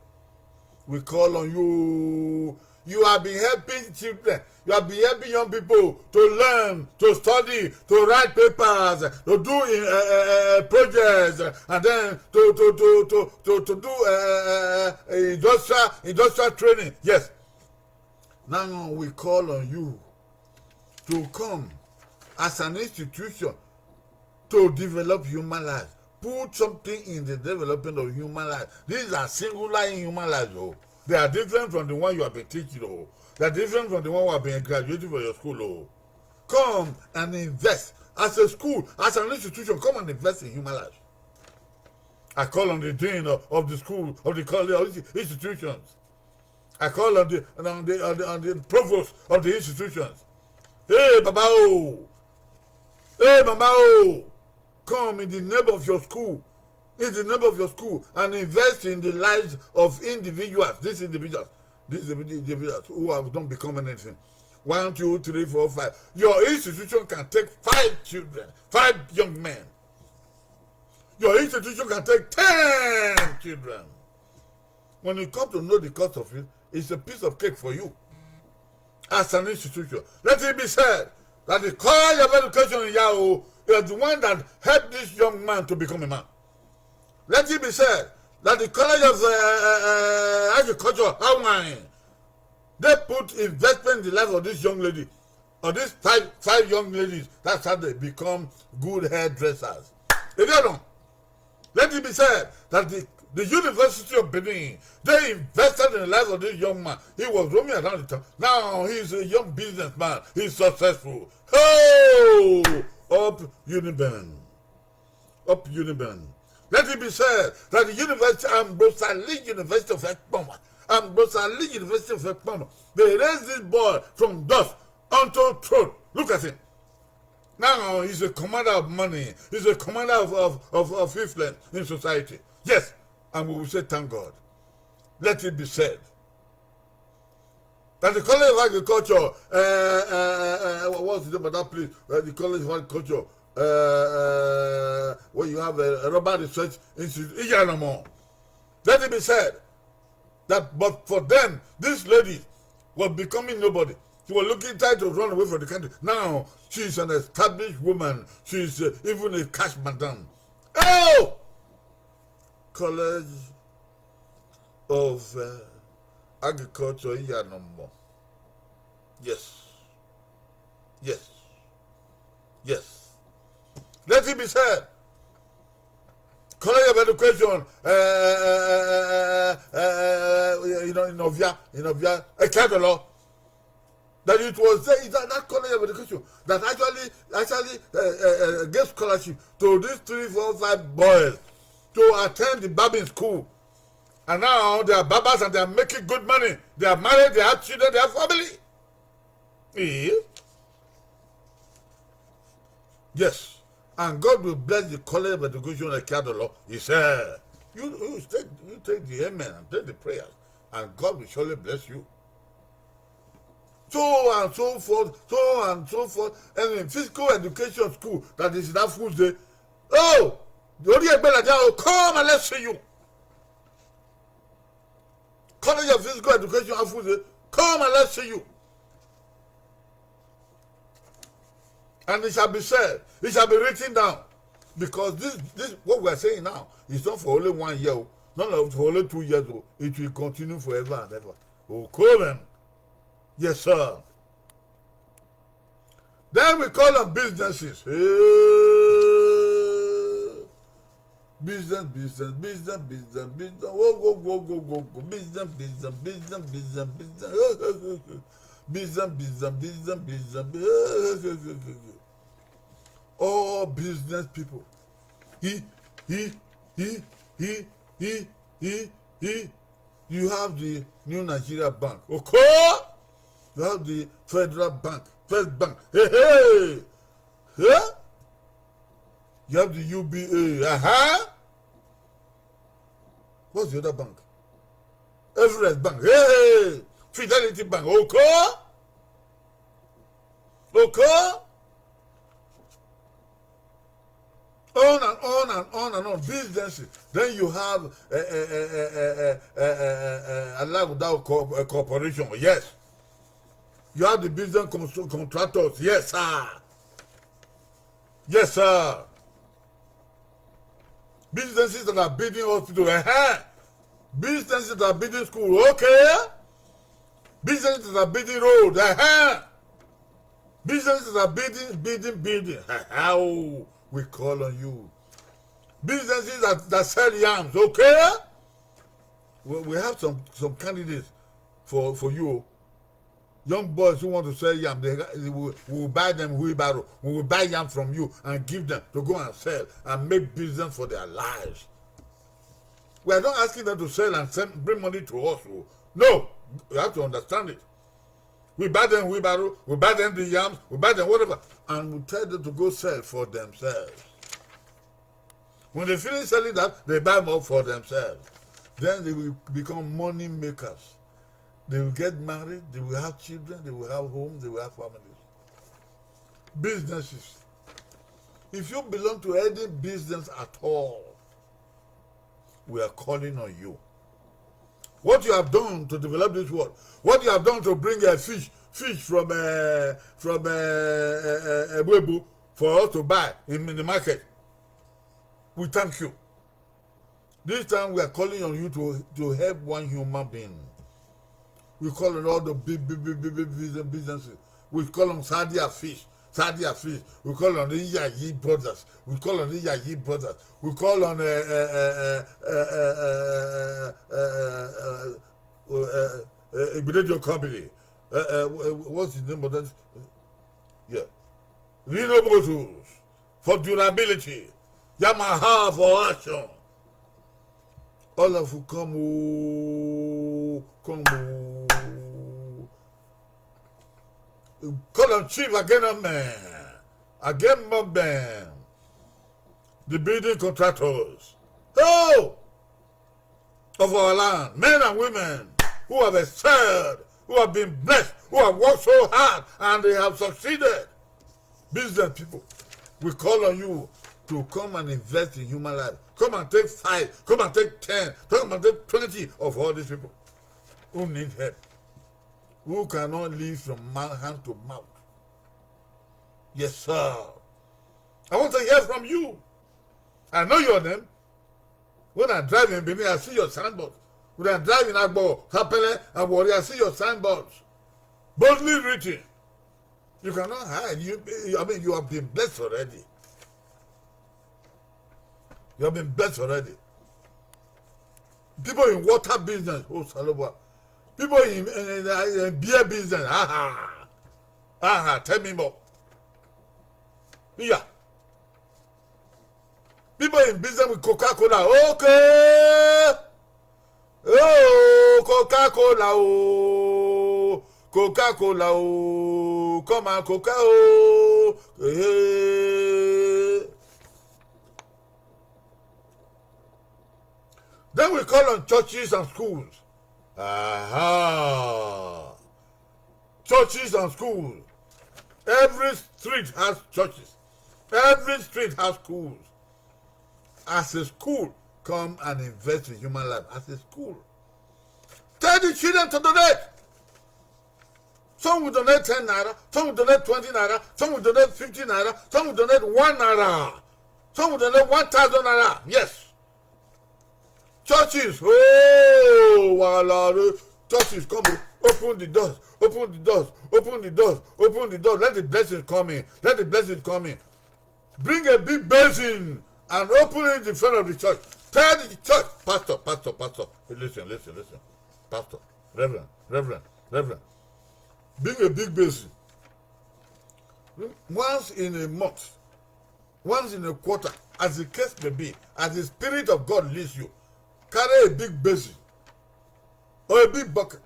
We call on you. You have been helping children. You have been helping young people to learn, to study, to write papers, to do in, uh, uh, uh, projects, uh, and then to to to to to, to do uh, uh, uh, industrial industrial training. Yes. Now we call on you to come as an institution to develop human life. Put something in the development of human life. These are singular in human life, though. They are different from the one you have been teaching, though. They are different from the one who have been graduating from your school, though. Come and invest as a school, as an institution. Come and invest in human life. I call on the dean of, of the school, of the college, of the institutions. I call on the, on the, on the, on the provost of the institutions. Hey, Baba O. Hey, Mama O. Come in the name of your school, in the name of your school, and invest in the lives of individuals. These individuals, these individuals who have not become anything. One, two, three, four, five. Your institution can take five children, five young men. Your institution can take ten children. When you come to know the cost of it, it's a piece of cake for you. As an institution, let it be said that the College of Education in Yaro is the one that helped this young man to become a man. Let it be said that the College of uh, uh, uh, Agriculture, Hawaii, they put investment in the life of this young lady, of these five five young ladies. That's how they become good hairdressers. If you don't, let it be said that the, the University of Benin, they invested in the life of this young man. He was roaming around the town. Now he's a young businessman. He's successful. Oh, up Uniben. Up Uniben. Let it be said that the university, Ambrose Ali University of Ekpoma, Ambrose Ali University of Ekpoma, they raised this boy from dust unto throne. Look at him. Now he's a commander of money. He's a commander of, of, of, of influence in society. Yes, and we will say thank God. Let it be said that the College of Agriculture, uh, uh, uh, what's the name of that place? Uh, the College of Agriculture, uh, uh, where you have a, a rubber research institute, Iyanamo. Let it be said that, but for them, this lady was becoming nobody. She was looking, trying to run away from the country. Now, she is an established woman. She is uh, even a cash madam. Oh! College of uh, Agriculture, Iyanamo. Yes. Yes. Yes. Let it be said. College of Education, uh, uh, uh, uh, uh, you know, in Ovia, in Ovia, Ekeadolo. That it was there, that, that College of Education that actually, actually uh, uh, uh, gave scholarship to these three, four, five boys to attend the Babin school. And now they are babas and they are making good money. They are married, they have children, they have family. Eh? Yes. And God will bless the College of Education of Ekeadolo. He said, you, you, take, you take the amen and take the prayers, and God will surely bless you. So and so forth, so and so forth. And in physical education school that is in Afuze, oh, the only Egbeladia will come and let's see you. College of Physical Education, Afuze, come and let's see you. And it shall be said, it shall be written down. Because this, this what we are saying now is not for only one year, oh, not for only two years, oh, it will continue forever and ever. Okay, then. Yes, sir. Then we call on businesses. Hey. Business, business, business, business, business. Whoa, whoa, whoa, whoa, whoa, whoa. Business, business, business, business, business. Business, business, business, business, business. All business people. He, he, he, he, he, he, he, he. You have the New Nigeria Bank. Okay? You have the Federal Bank. First Bank. Hey, hey. Huh? You have the U B A. Uh-huh. What's the other bank? Everest Bank. Hey, hey. Fidelity Bank. Okay? Okay? On and on and on and on. Businesses. Then you have uh, uh, uh, uh, uh, uh, uh, uh, uh, Alaguda co- uh, Corporation. Yes. You have the business cons- contractors. Yes, sir. Yes, sir. Businesses that are building hospital. Uh-huh. Businesses that are building school. Okay. Businesses that are building road. Uh-huh. Businesses are building, building, building. How we call on you. Businesses that, that sell yams, okay? We, we have some, some candidates for, for you. Young boys who want to sell yam, they, we, we will buy them wheelbarrow. We will buy yam from you and give them to go and sell and make business for their lives. We are not asking them to sell and send, bring money to us. Oh. No, you have to understand it. We buy them wheelbarrow, we buy them the yams, we buy them whatever, and we tell them to go sell for themselves. When they finish selling that, they buy more for themselves. Then they will become money makers. They will get married, they will have children, they will have homes, they will have families. Businesses. If you belong to any business at all, we are calling on you. What you have done to develop this world, what you have done to bring a fish, fish from uh, from uh, uh, uh, Ebuebu for us to buy in, in the market, we thank you. This time we are calling on you to, to help one human being. We call on all the big, big, big, big, big business- businesses. We call on Sadia Fish, Sadia Fish. We call on the Yayi brothers. We call on the Yayi brothers. We call on uh, uh, uh, uh, uh, uh, uh, uh, uh, uh, uh, uh, Igbededio company. Uh, uh, what's the name of that? Yeah. Rino Motors for durability. Yamaha for action. All of you come, oh, come, oh. Call on chief again, man. Again, man. The building contractors. Oh! Of our land, men and women who have excelled, who have been blessed, who have worked so hard, and they have succeeded. Business people, we call on you to come and invest in human life. Come and take five, come and take ten, come and take twenty of all these people who need help, who cannot live from mou- hand to mouth. Yes, sir. I want to hear from you. I know your name. When I drive in Benin, I see your signboard. When I drive in Agbo, Sapele, Awori, I see your signboards. Boldly written. You cannot hide. You, I mean, you have been blessed already. You have been blessed already. People in water business, oh, Saloba. People in, in, in, in beer business, aha. Aha, tell me more. Yeah. People in business with Coca-Cola. Okay. Oh, Coca-Cola, oh. Coca-Cola, oh. Come on, Coca, oh. Hey. Then we call on churches and schools. Aha. Churches and schools. Every street has churches. Every street has schools. As a school, come and invest in human life. As a school. Tell the children to donate. Some will donate ten naira, some will donate twenty naira, some will donate fifty naira, some will donate one naira, some will donate one thousand naira. Yes. Churches, oh, walare. Churches, come, open the doors, open the doors, open the doors, open the doors. Let the blessings come in. Let the blessings come in. Bring a big basin and open it in front of the church. Tell the church, pastor, pastor, pastor. Listen, listen, listen. Pastor, reverend, reverend, reverend. Bring a big basin. Once in a month, once in a quarter, as the case may be, as the Spirit of God leads you, carry a big basin or a big bucket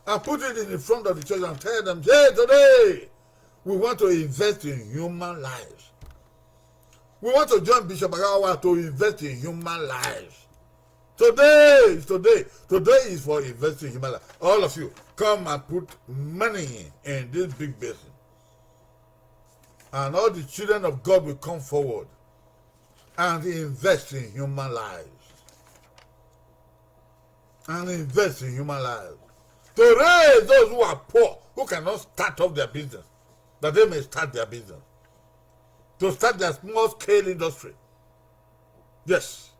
and put it in the front of the church and tell them, "Hey, today, we want to invest in human lives. We want to join Bishop Agawa to invest in human lives. Today is today. Today is for investing in human life. All of you, come and put money in this big basin." And all the children of God will come forward. and invest in human lives. And invest in human lives. To raise those who are poor, who cannot start up their business, that they may start their business. To start their small scale industry. Yes.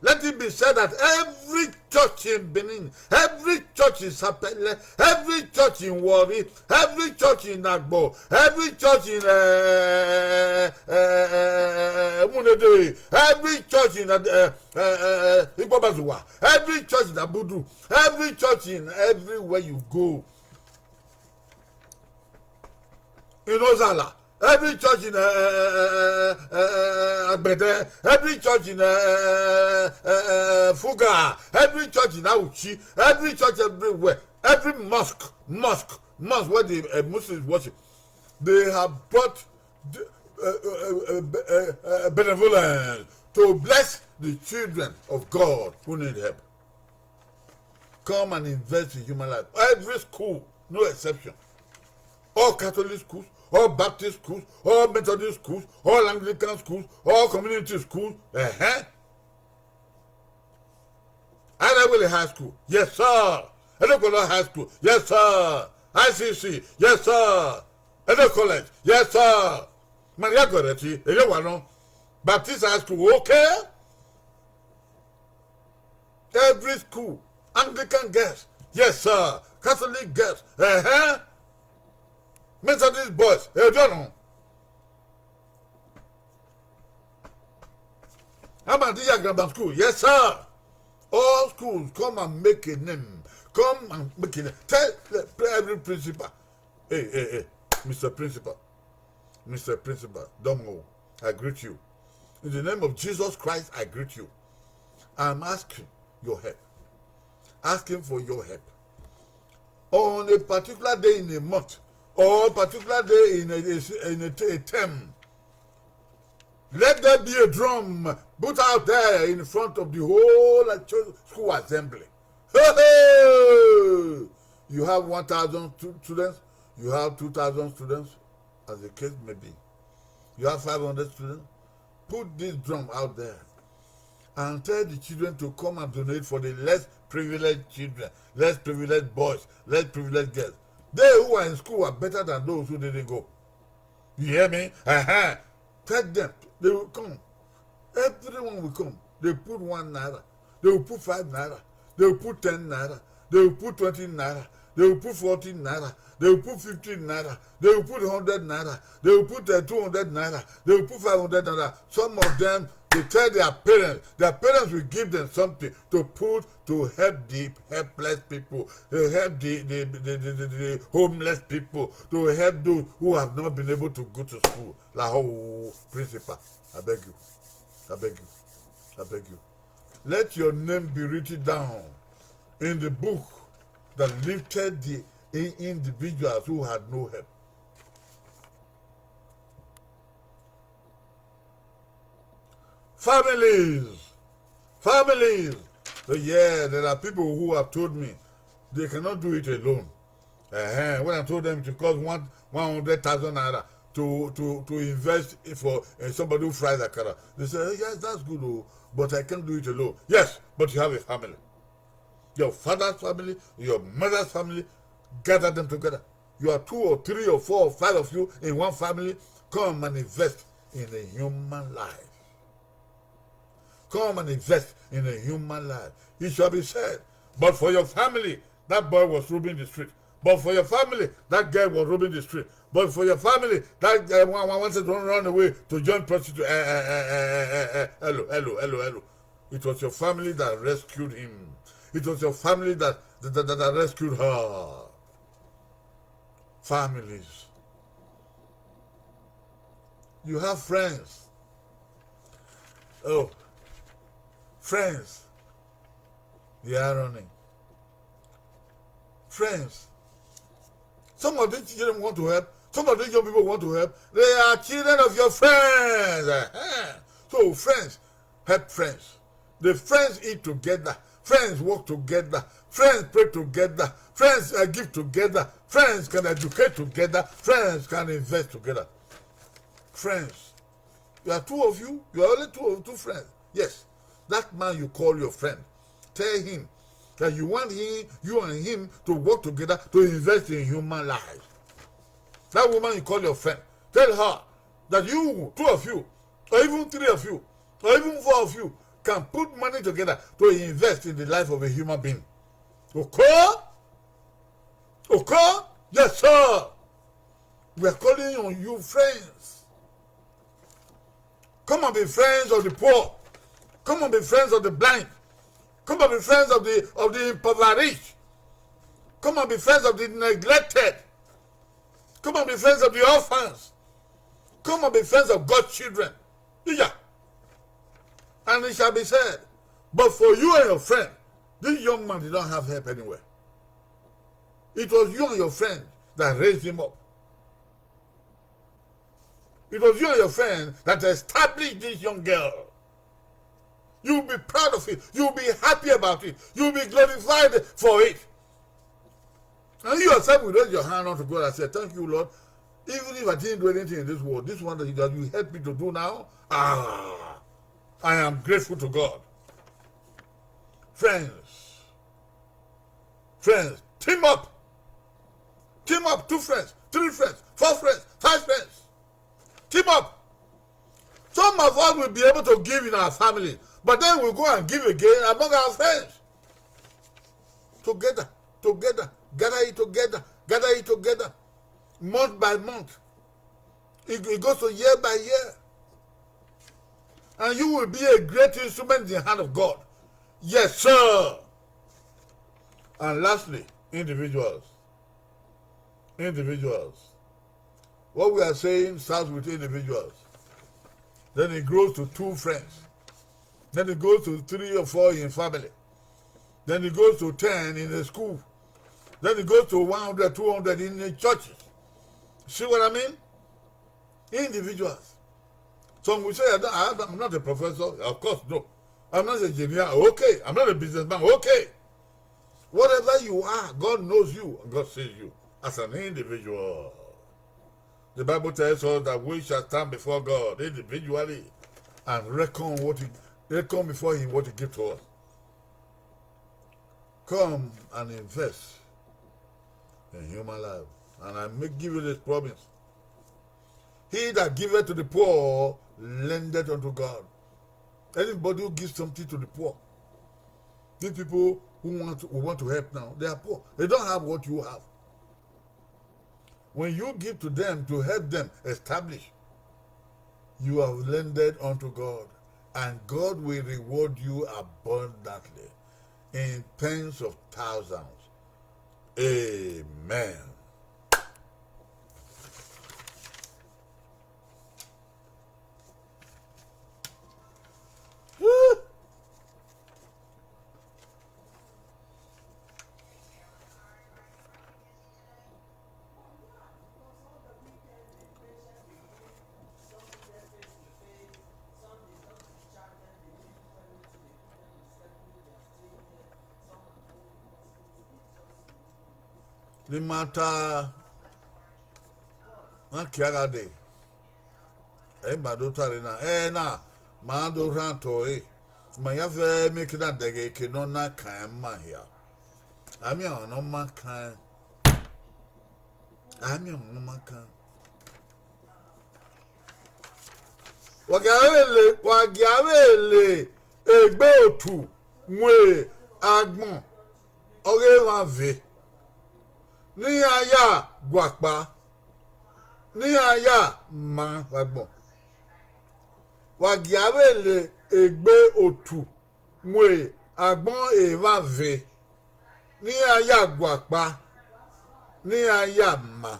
Let it be said that every church in Benin, every church in Sapele, every church in Warri, every church in Agbo, every church in, uh, uh, uh, Munede, every church in, uh, uh, uh, Igbobazuwa, every church in Abudu, every church in everywhere you go, in Ozalla, every church in, uh, uh, uh, uh, uh, Agbede, every church in, uh, uh, uh, uh, Fuga, every church in Auchi, every church everywhere, every mosque, mosque, mosque where the, uh, Muslims worship, they have brought the, uh, uh, uh, uh, uh, benevolence to bless the children of God who need help. Come and invest in human life. Every school, no exception. All Catholic schools, all Baptist schools, all Methodist schools, all Anglican schools, all community schools. Uh-huh. Adewale High School, yes, sir. Edekolon High School, yes, sir. I C C, yes, sir. Edo College, yes, sir. Maria Goretti, Eyewa no. Baptist High School, okay. Every school, Anglican girls, yes, sir. Catholic girls, uh-huh. Methodist boys, eh, don't know. Ahmadiyya Grammar School, yes, sir. All schools, come and make a name. Come and make a name. Tell, tell every principal, hey, hey, hey, Mister Principal, Mister Principal, Domo, I greet you. In the name of Jesus Christ, I greet you. I'm asking your help. Asking for your help. On a particular day in a month, or particular day in a, in a, a term, let there be a drum put out there in front of the whole, uh, cho-, school assembly. Hey, hey! You have one thousand stu-, students, you have two thousand students, as the case may be. You have five hundred students. Put this drum out there and tell the children to come and donate for the less privileged children, less privileged boys, less privileged girls. They who are in school are better than those who didn't go. You hear me? Uh-huh. Tell them. They will come. Everyone will come. They put one naira. They will put five naira. They will put ten naira. They will put twenty naira. They will put forty naira. They will put fifty naira. They will put hundred naira. They will put, uh, two hundred naira. They will put five hundred naira. Some of them, they tell their parents. Their parents will give them something to put to help the helpless people, to help the, the, the, the, the, the homeless people, to help those who have not been able to go to school. Like, oh, principal, I beg you. I beg you. I beg you. Let your name be written down in the book that lifted the i-, individuals who had no help. Families. Families. So, yeah, there are people who have told me they cannot do it alone. Uh-huh. When I told them it cost one, one hundred thousand naira to, to, to invest for, uh, somebody who fries akara, they say, "Yes, that's good, oh, but I can't do it alone." Yes, but you have a family. Your father's family, your mother's family, gather them together. You are two or three or four or five of you in one family. Come and invest in a human life. Come and invest in a human life. It shall be said, "But for your family, that boy was roaming the street. But for your family, that girl was roaming the street. But for your family, that, uh, one, one wanted to run away to join prostitute." Eh, eh, eh, eh, eh, eh, eh. Hello, hello, hello, hello. It was your family that rescued him. It was your family that, that, that, that rescued her. Families. You have friends. Oh, friends. The irony. Friends. Some of these children want to help. Some of these young people want to help. They are children of your friends. Eh-heh. So friends help friends. The friends eat together. Friends work together. Friends pray together. Friends, uh, give together. Friends can educate together. Friends can invest together. Friends. You are two of you, you are only two of two friends. Yes, that man you call your friend, tell him that you want him, you and him to work together to invest in human life. That woman you call your friend, tell her that you, two of you, or even three of you, or even four of you, can put money together to invest in the life of a human being. Okay? Okay? Yes, sir. We are calling on you, friends. Come and be friends of the poor. Come and be friends of the blind. Come and be friends of the, of the impoverished. Come and be friends of the neglected. Come and be friends of the orphans. Come and be friends of God's children. Yeah. And it shall be said, but for you and your friend, this young man did not have help anywhere. It was you and your friend that raised him up. It was you and your friend that established this young girl. You'll be proud of it. You'll be happy about it. You'll be glorified for it. And you yourself will raise your hand unto God and say, thank you, Lord. Even if I didn't do anything in this world, this one that you, that you helped me to do now, ah, I am grateful to God. Friends, friends, team up. Team up, two friends, three friends, four friends, five friends. Team up. Some of us will be able to give in our family, but then we go and give again among our friends. Together, together, gather it together, gather it together, month by month. It, it goes to year by year. And you will be a great instrument in the hand of God. Yes, sir. And lastly, individuals. Individuals. What we are saying starts with individuals. Then it grows to two friends. Then it goes to three or four in family. Then it goes to ten in a school. Then it goes to one hundred, two hundred in the churches. See what I mean? Individuals. Some will say, I don't, I, I'm not a professor. Of course, no. I'm not an engineer. Okay. I'm not a businessman. Okay. Whatever you are, God knows you and God sees you as an individual. The Bible tells us that we shall stand before God individually and reckon what he, reckon before him what he gave to us. Come and invest in human life. And I make give you this promise. He that giveth to the poor lendeth unto God. Anybody who gives something to the poor, these people who want to, who want to help now, they are poor. They don't have what you have. When you give to them to help them establish, you have lended unto God, and God will reward you abundantly in tens of thousands. Amen. Ne ima ta, na kia gha dee. Ẹ ma do ta rre na, ẹ na, ma do rhan otọ ẹre, ma ya fẹ miẹn eke na dẹghe eke ne ọ na kan ima hia. A miẹn ọmwa ne ọ ma kan, a miẹn ọmwa ne ọ ma kan. Wa gia vbe le, wa gia vbe le egbe otu mu agbọn ọghe emwa ve, ne iran ya guakpa, ne iran ya ma vbe agbọn. Wa gia vbe le egbe otu mu agbọn emwa ve, ne iran ya guakpa, ne iran ya ma.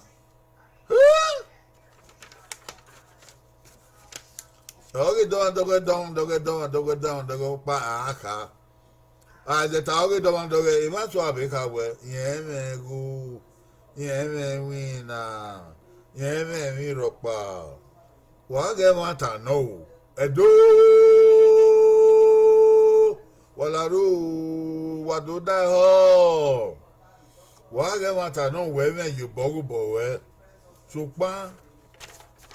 Ọ ghi dọmwa dọghẹ, dọmwa dọghẹ, dọmwa dọghẹ, dọmwa dọghẹ ọkpa a kha. A zẹ ta ọ ghi dọmwa dọghẹ, emwa so a vbe kha wẹ, irẹn mwẹ igho, irẹn mwẹ iwinna, irẹn mwẹ emwi rhọkpa. Wa ghẹ ẹmwata nọ o, Ẹdo, wa la aro, wa do da ehọ. Wa ghẹ ẹmwata nọ wẹ mwẹ ye obọ ghe obọ ruẹ. Sokpan,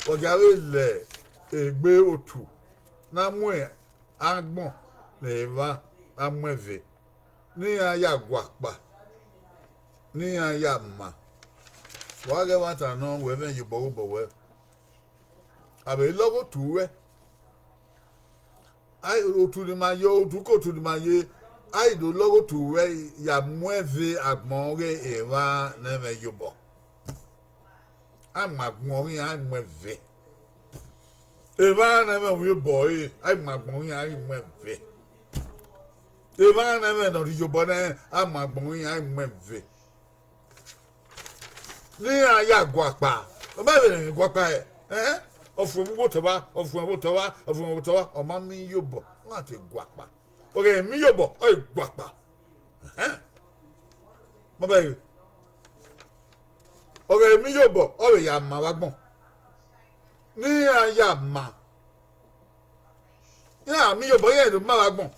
wa gia vbe lẹ egbe otu ne a mu agbọn ne emwa a mu ẹve, ne iran ya guakpa, ne iran ya ma. Wa ghe ẹmwata nọ, wẹ mwẹ ye obọ ghe obọ wẹ, a vbe lọghe otu ruẹ. Otu ne ima ye, otu ke otu ne ima ye, a i do lọghe otu ruẹ ya mu ẹve agbọn ọghe emwa ne ẹ mwẹ ye obọ. A mu agbọn ọghe iran, a mu ẹve. Emwa ne ẹ mwẹ ye obọ ẹre, a mu agbọn ọghe iran, a mu ẹve. Emwa ne ẹ mwẹ ne ọ rhie ye obọ nẹ, a mu agbọn ọghe iran, a mu ẹve. Ne iran ya guakpa. Ọ ma vbe ne emwi guakpa hẹ? Ẹn? Ọfuẹn vbe otọ vba, ọfuẹn vbe otọ vba, ọfuẹn vbe otọ vba, ọ ma miẹn iyobọ, ọ na te guakpa. Ọ ghẹ miẹn iyobọ, ọ i guakpa. Ẹn? Ma bẹghe. Ọ ghẹ miẹn iyobọ, ọ vbe ya ma vbe agbọn. Ne iran ya ma. Iran miẹn iyobọ, iran do ma vbe agbọn.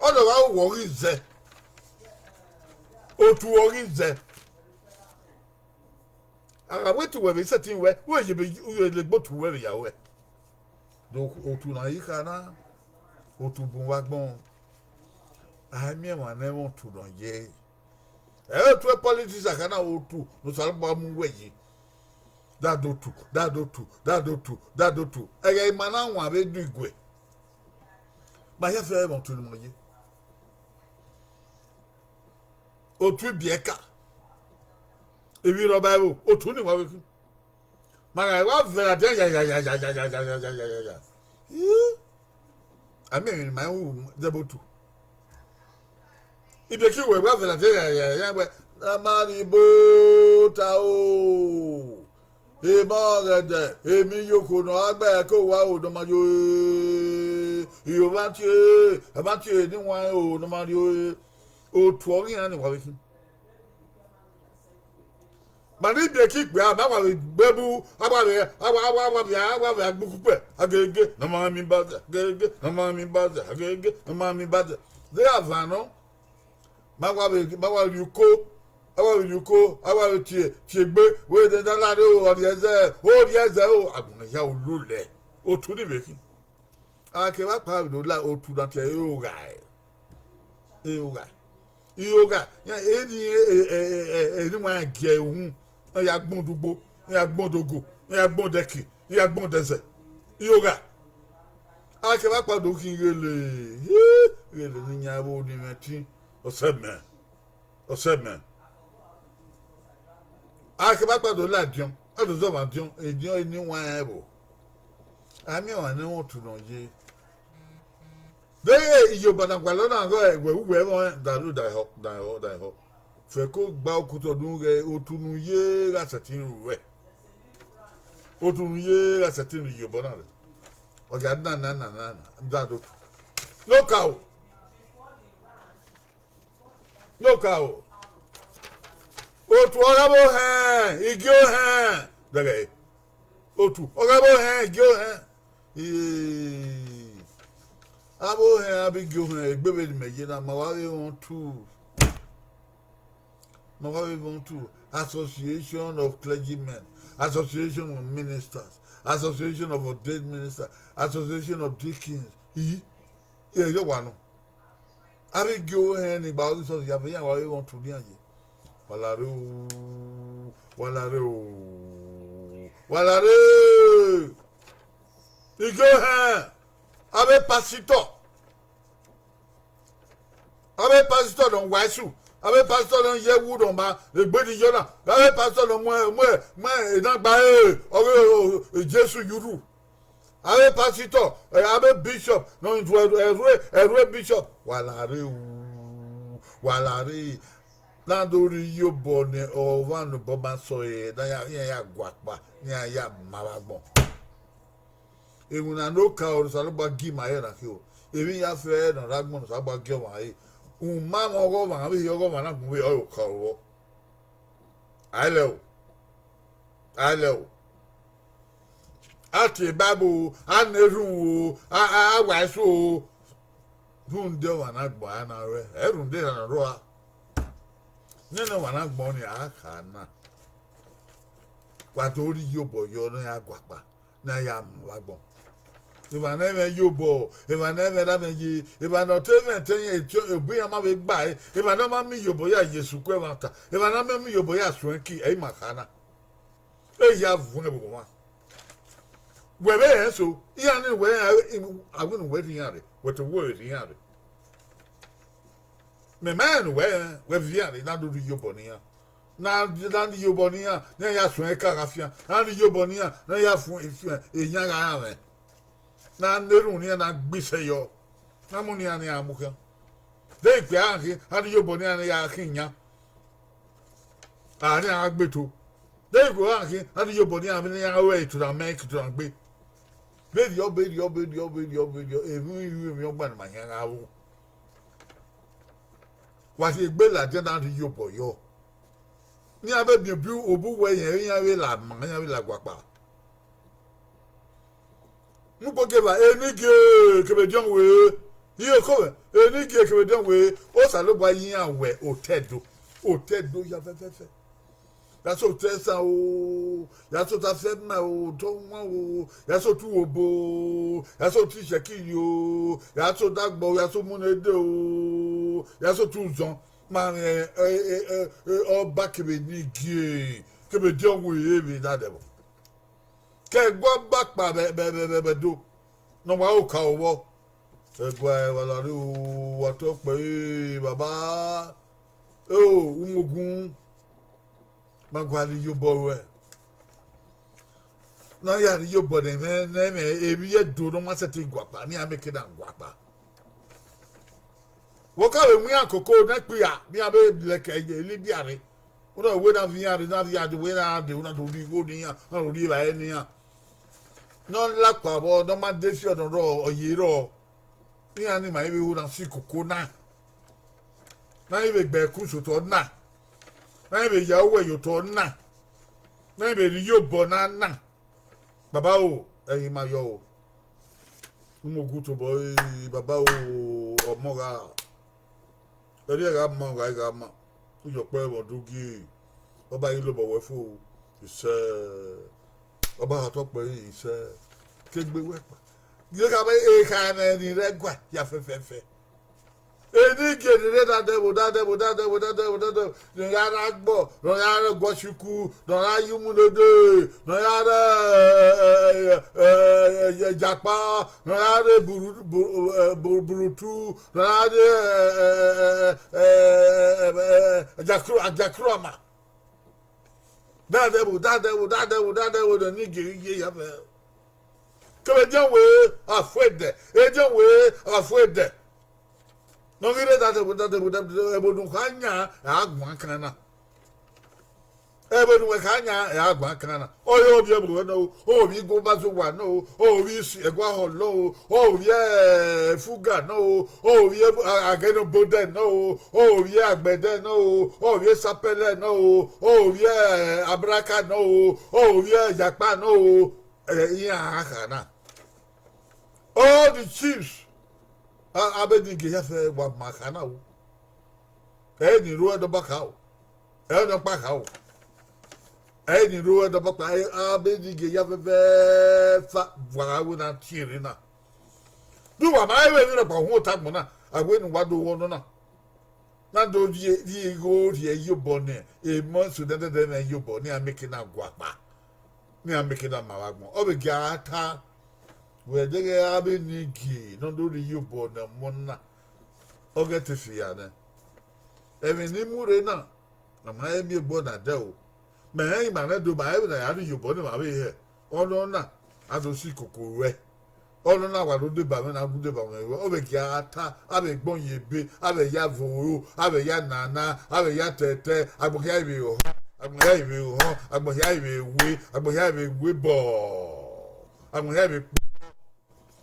Ọ dọ gha wẹ ọ ghi zẹ. Otu ọ ghi zẹ. A gha wẹ te uwẹ vbe sẹtin wẹ, u vbe ye ebe, u vbe legbe otu wẹ vbe ya ruẹ. Do otu na i kha na, otu bun vbe agbọn, a i miẹn emwa ne ẹ i mwẹ otu nọ ye. Ẹ i re otu politics a kha na, otu ne Osanobua mu uwẹ yi. Dade otu, dade otu, dade otu, dade otu. Ẹghẹ ima na wan vbe do igue, ma hia fẹ mwẹ otu ne imẹ ye. Otu ibiẹka, ivbi rhọba ẹvbo, otu ni wa vbe khin. Ma gha wa vẹ ladian ya ya ya ya ya ya ya ya ya ya ya ya. Ih, a miẹn emwi ne ima ru zẹ vbe otu. Ibiẹka wẹ wa vẹ ladian ya ya ya ya wẹ, a ma rhie ibo ta o. Emọ ọghẹdẹ, emọ iyoko ne ọ gha gbe ẹko owa o ne ọ ma rrie ore. Iro mwa tie, a ma tie ne iwan o ne ọ ma rrie ore. Otu ọghe iran ni wa vbe khin. Ma ne ibiẹka ikpia, ma wa vbe gbe bu, a wa vbe, a wa, a wa, a wa vbe, a wa vbe agbe ukukpẹ, agege ne ọ ma miẹn ibazẹ, agege ne ọ ma miẹn ibazẹ, agege ne ọ ma miẹn ibazẹ. De avan nọ, ma wa vbe, ma wa rhie uko, a wa vbe rhie uko, a wa vbe tie, tie egbe, wẹ de da lare o, ọ rhie ẹzẹ, o rhie ẹzẹ o, agbọn ne ya olu lẹ, otu ni vbe khin. A kevbe akpa vbe do la otu na tie ẹre oghae. Ẹre oghae. Irogha, iran, eni, eni wa gie uhunmwu, iran ya gbọn odugbo, iran ya gbọn odogo, iran ya gbọn odẹki, iran ya gbọn odẹzẹ. Irogha. A kevbe akpa do khin ghele, ghele ne iyan vbe oniẹn ẹtin, ọsẹ mẹ, ọsẹ mẹ. A kevbe akpa do la ediọn, a do zẹ ọmwa ediọn, ediọn eni wa rẹn vbo. A miẹn ọmwa ne ẹ i mwẹ otu nọ ye. Deghẹ iyobọ na gualọ na ghe wẹ uwẹ ẹmwẹ, da ru, da họ, da họ, da họ. Fẹko gba okotọ nu ghẹ otu ne u ye gha sẹtin ru ruẹ. Otu ne u ye gha sẹtin ru iyobọ na rẹ. Ọ gha na na na na na, da do. Ne okaro. Ne okaro. Otu ọ gha vbe ohẹn, igie ohẹn. Dẹghẹ. Otu ọ gha vbe ohẹn, igie ohẹn. Ee. Avbe ohẹn, avbe igie ohẹn, egbe vbene imẹ ye na, ma wa vbe mwẹ otu. Ma wa vbe mwẹ otu. Association of clergymen, association of ministers, association of ordained ministers, association of deacons. Ii, ẹ yọ wa nọ. Avbe igie ohẹn ni gba Jesus ya vbe iran wa vbe mwẹ otu ne iran ye. Wa lare o, wa lare o, wa lare. Igie ohẹn, avbe pastor, avbe pastor ne ọ wa isu, avbe pastor ne ọ ye ẹwu ne ọ ma egbe ni yọ na, avbe pastor ne ọ mu, mu, mu ena gba re ọghe Jesu ye urhu. Avbe pastor, eh, avbe bishop, ne ọ do ẹrue, ẹrue bishop, wa lare o, wa lare. Na do rhie iyobọ ne ọmwa ne obọ ma sẹ ọre, ne iran ya guakpa, ne iran ya ma vbe agbọn. Iwinna ne okaro ne Osanobua gie ima ẹre na khin o. Emwi ya fẹ ne ọ rre agbọn ne Osanobua gie ọmwa ẹre. Umamwẹ ọghe ọmwa, avbe ehe ọghe ọmwa na gbẹn vbe ọre okaro vbọ. Ailẹ o. Ailẹ o. A tie Bible, a na erhunmwu o, a, a, a wa eso o. Rhunmwuda ọmwa na gbọn a na rre, ẹ rhunmwuda erhan ne ọ rrọọ a. Nene ọmwa na gbọn ni a kha na. Wa do rhie iyobọ yọ ne a guakpa, ne a ya mu vbe agbọn. Emwa ne ẹmwẹ ye obọ, emwa ne ẹmwẹ ra mwẹ ye, emwa ne ọ te mwẹ te yẹn, obọ iran ma vbe gba ẹre, emwa ne ọ ma miẹn iyobọ ya ye sukun ẹmwata, emwa ne ọ ma miẹn iyobọ ya suẹn ki, ẹ i ma kha na. E ya vuọn vbe owa. Wẹ vbe rẹn so, iran ni wẹ rẹn, a wẹ ne uwẹ rhie iran rre, wẹ te wẹ rhie iran rre. Mẹ ma rẹn ne uwẹ rẹn, wẹ viọ iran rre, na do rhie iyobọ ne iran. Na, na rhie iyobọ ne iran, ne iran ya suẹn eka gha fian, na rhie iyobọ ne iran, ne iran ya fun, fun eyan gha ran mwẹ. Na na erhunmwu ne iran na gbe isẹ yọ, na mu ne iran ne iran mu khian. De ikpia gha khin, a rhie iyobọ ne iran ne ya khin yan, a ne iran gha gbe eto. De ikpia gha khin, a rhie iyobọ ne iran vbe ne iran ru eto na mẹ, eto na gbe. Vberriọ, vberriọ, vberriọ, vberriọ, vberriọ, emwi, emwi ọgba ne ima khian gha ru. Wa rhie egbe ladian na rhie iyobọ yọ. Ne iran vbe miẹn obọ uwẹ yẹn, iran vbe la ma, iran vbe la guakpa. Mu ukpo gie evba, enigie kevbe ediọn wẹ, iye oko mwẹ, enigie kevbe ediọn wẹ, Osanobua ya iran wẹ otọ Ẹdo, otọ Ẹdo ya fẹfẹfẹ. Ya sẹ otọ Ẹsan o, ya sẹ otọ Afẹma o, otọ Uwan o, ya sẹ otọ Uwobo o, ya sẹ otọ Ishẹkiri o, ya sẹ otọ Agbọ o, ya sẹ Umunede o, ya sẹ otọ Uzọn. Ma rẹn, ẹ, ẹ, ẹ, ẹ, ọba kevbe enigie kevbe ediọn wẹ vbe na dẹbọ. Ke ẹguae ọba kpa vbe, vbe, vbe, vbe, vbe Ẹdo, ne ọ wa ru oka vbọ. Ẹguae wa la rre o, wa tọ kpẹre, baba. Eo, Umogun, ma gualọ iyobọ ruẹ. Ne a ya rhie iyobọ ne ẹmwẹ, ne ẹmwẹ emwi Ẹdo ne ọ ma sẹtin guakpa, ne iran make na guakpa. Vbe ọ ka vbe mu iran koko ne ẹkpia, ne iran vbe lẹkẹ ye Libya rre. Una wẹ na viọ iran rre, na viọ iran dee, wẹ na dee, una do rhie igho ne iran, una do rhie evbare ne iran. Ne ọ lakpa vbọ, ne ọ ma de fi ọdọ rrọọ, ọ ye rrọọ. Iran ni ma vbe ru na si koko na. Na i vbe gbe ẹku sotọ na. Na i vbe ya uwẹ ye otọ na. Na i vbe rhie iyobọ na na. Baba o, ẹre ima yọ o. Umogun tobọ, baba o, ọmọ gha. Ẹre gha ma, ọ gha, gha ma. Uyọkpẹ vbe ọ do gie, ọba ghi lobọ wẹ fo, isẹ. Ọba ha tọ kpẹre, isẹ. Ke egbe wẹ kpa. Gie gha vbe ekha ẹmwẹ ni rre ẹguae ya fẹfẹfẹ. Enigie ni rre dadẹvbo, dadẹvbo, dadẹvbo, dadẹvbo, dadẹvbo, ne ọ ya rre Agbọ, ne ọ ya rre Ẹguọsuku, ne ọ ya ye Umunede, ne ọ ya rre, ẹ, ẹ, ẹ, ẹ, ẹ, Jakpa, ne ọ ya rre Buru-, Bu-, ẹ, Bu-, Burutu, ne ọ ya rre, ẹ, ẹ, ẹ, ẹ, ẹ, ẹ, Ajakro-, Ajakroma. Dadẹvbo, dadẹvbo, dadẹvbo, dadẹvbo, ne enigie ye ya fẹ. Kevbe ediọn wẹ, a fu ẹdẹ, ediọn wẹ, a fu ẹdẹ. Ne ọ ghi rre dadẹvbo, dadẹvbo, dadẹvbo, ẹvbo ne u kha yan, a guan kan na. Ẹvbo ne uwẹ kha yan, a guan kan na. Ọ yẹ ovbi ẹvbo nọ o, ovbi igobazowa nọ o, ovbi isi ẹguahọ nọ o, ovbi, ẹ, fuga nọ o, ovbi, ẹ, agẹnobodẹ nọ o, ovbi agbẹdẹ nọ o, ovbi sapẹlẹ nọ o, ovbi, ẹ, abraka nọ o, ovbi, ẹ, yakpa nọ o. Ẹ, iran a kha na. All the chiefs, a, a be ni gie ya fẹ wa ma kha na o. Ẹ ni ru ẹdọba kha o. Ẹ nọ kpa kha o. Ẹ ni ru ẹdọba kpa, ẹ, a be ni gie ya fẹfẹfa wa gha wẹ na tie rre na. Du wa ma ẹvbo emwi nọkpa hu ota agbọn na, a wẹ ne uwa do ghọ nọ na. Na do rhie, rhie igho rhie iyobọ ne emọ eso nẹdẹdẹ mwẹ iyobọ, ne iran make na guakpa, ne iran make na ma vbe agbọn. Ọ vbe gie a ta, wẹ deghẹ a vbe ni gie ne ọ do rhie iyobọ ne ọmọ na, ọ ghẹ te fi ya nẹ. Ẹmwẹ ne I mu rre na, a ma he miẹn egbe ọna dẹ o. Mẹ rẹn ima nẹ do ma ẹvbo ne a ya rhie iyobọ ne emwa vbe hẹ. Ọnọna, a do si koko ruẹ. Ọnọna wa do deba mwẹ na gu deba mwẹ ruẹ. Ọ vbe gie a ta, a vbe gbọn ye ebe, a vbe ya voro, a vbe ya nana, a vbe ya tẹtẹ, agbọn hia vbe họn, agbọn hia vbe họn, agbọn hia vbe we, agbọn hia vbe we bọ, agbọn hia vbe kpọ,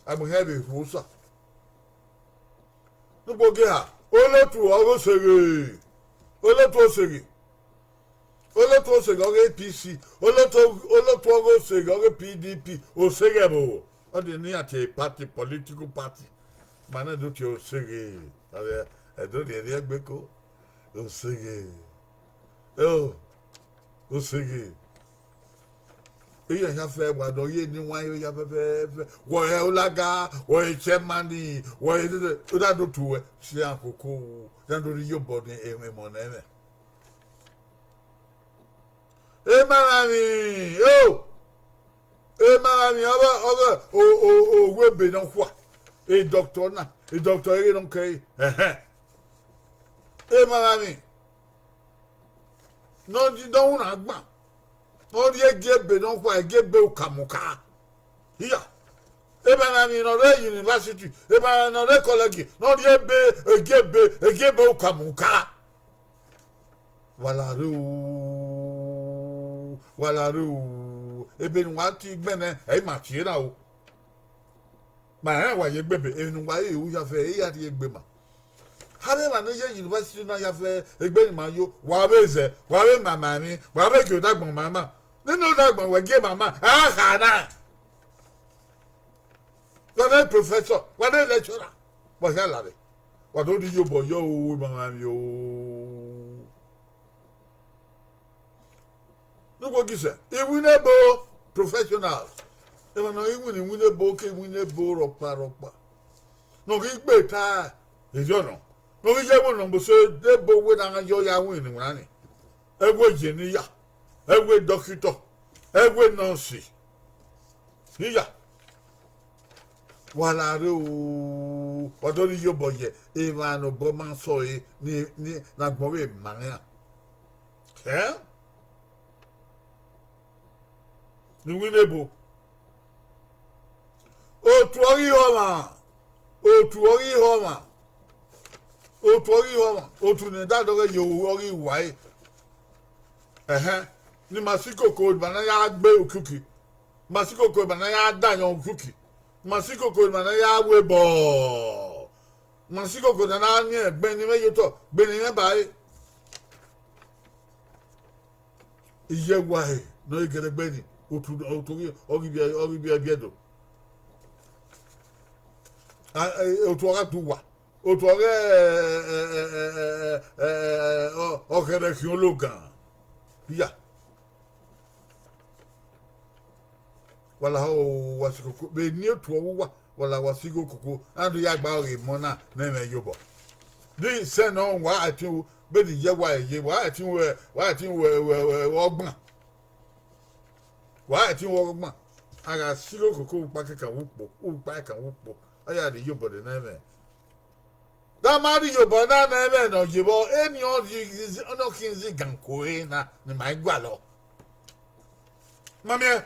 agbọn hia vbe rhuo osa. Nugbo gie ha, olotu ọghe oseghe, olotu oseghe, olotu oseghe ọghe A P C, olotu, olotu ọghe oseghe ọghe P D P, oseghe ẹvbo. Ọ dị ne iran tie party, political party. Ma na do tie oseghe, ẹ do rhie rhie egbe ko, oseghe. Eo, oseghe. Iran hia fẹ wa dọ ye eni wan hia fẹfẹfẹ, wẹ ọre olaga, wẹ ọre chairman, wẹ ọre dede, ọ da do tu wẹ, si iran koko, iran do rhie iyobọ ne emọ ne ẹmwẹ. Emamwaemwi, o, emamwaemwi ọghe, ọghe o, o, owa ebe nọkhua, e doctor na, e doctor ẹre ne ọ kẹre, ẹhẹn. Emamwaemwi ne ọ di dọwun na gban, ne ọ rhie gie ebe nọkhua, gie ebe ukamuka. Iya, emamwaemwi ne ọ rre university, emamwaemwi ne ọ rre college, ne ọ rhie ebe, gie ebe, gie ebe ukamuka. Wa la rre o, wa la rre o, ebe ne uwa tie igbẹnẹ, ẹ i ma tie na o. Ma rẹn wa ye egbe ebe, emwi ne uwa re ru hia fẹ, ẹ i ya rhie egbe ma. Avbe emwa ne ye university na hia fẹ, egbe ne ima yo, wa vbe zẹ, wa vbe ma ma emwi, wa vbe gie odagbọn ma ma. Nene odagbọn wẹ gie ma ma, a kha na. Wa ne professor, wa ne lecturer, wa hia lavbe, wa do rhie iyobọ ye o, emamwaemwi o. Nugbo gisẹ, iwinna ebo, professionals. Emwa ne ọ ghi winna iwinna ebo ke iwinna ebo rhọkpa rhọkpa. Ne ọ ghi gbe ta, erriọ nọ. Ne ọ ghi ye ẹvbo ne ọ mose de ebo wẹ ne a gha yọ ya winna iwinna ni. Ẹvbo engineer, ẹvbo dọkitọ, ẹvbo nurse. Iya, wa la rre o, wa do rhie iyobọ ye emwa ne obọ ma sẹ ọre ni, ni, ne agbọn vbe ma iran. Ẹ? Iwinna ebo. Otu ọghe ihọmwa, otu ọghe ihọmwa, otu ọghe ihọmwa, otu ne da dọghe ye ọghe iware. Ẹhẹn, ne ima si koko, ne ima na ya gbe ukiuki, ima si koko, ne ima na ya da ayọn ukiuki, ima si koko, ne ima na ya ru ebọ, ima si koko, ne a na miẹn gbe ne imẹ ye otọ, gbe ne imẹ ba re. Iye ẹwae ne ọ ghi gẹdẹgbẹ ni, otu, otu ọghe, ọghe ivbi, ọghe ivbi, ivbi Ẹdo. A, e, otu ọghe Aduwa, otu ọghe, ẹ, ẹ, ọ, Ọghẹrẹkhian Ologan. Iya. Wa lahọ o, wa si koko, vbe eni otu ọghe uwa, wa la wa si igho koko, a do ya gba ọghe emọ na ne ẹmwẹ ye obọ. Di sẹ nọ, wa a tin ru, vbene iye wa ye, wa a tin ru, wa a tin ru, ẹ, ẹ, ẹ, ọgban. Wa a tin ru ọgban. A gha si igho koko, ukpa kẹkan vbe ukpo, ukpa kẹkan vbe ukpo. A ya rhie iyobọ de ne ẹmwẹ. Da ma rhie iyobọ na ne ẹmwẹ ne ọ ye vbọ, eni ọ rhie, ọ khian izigan ko ẹre na, ne ima i gualọ. Ma miẹn,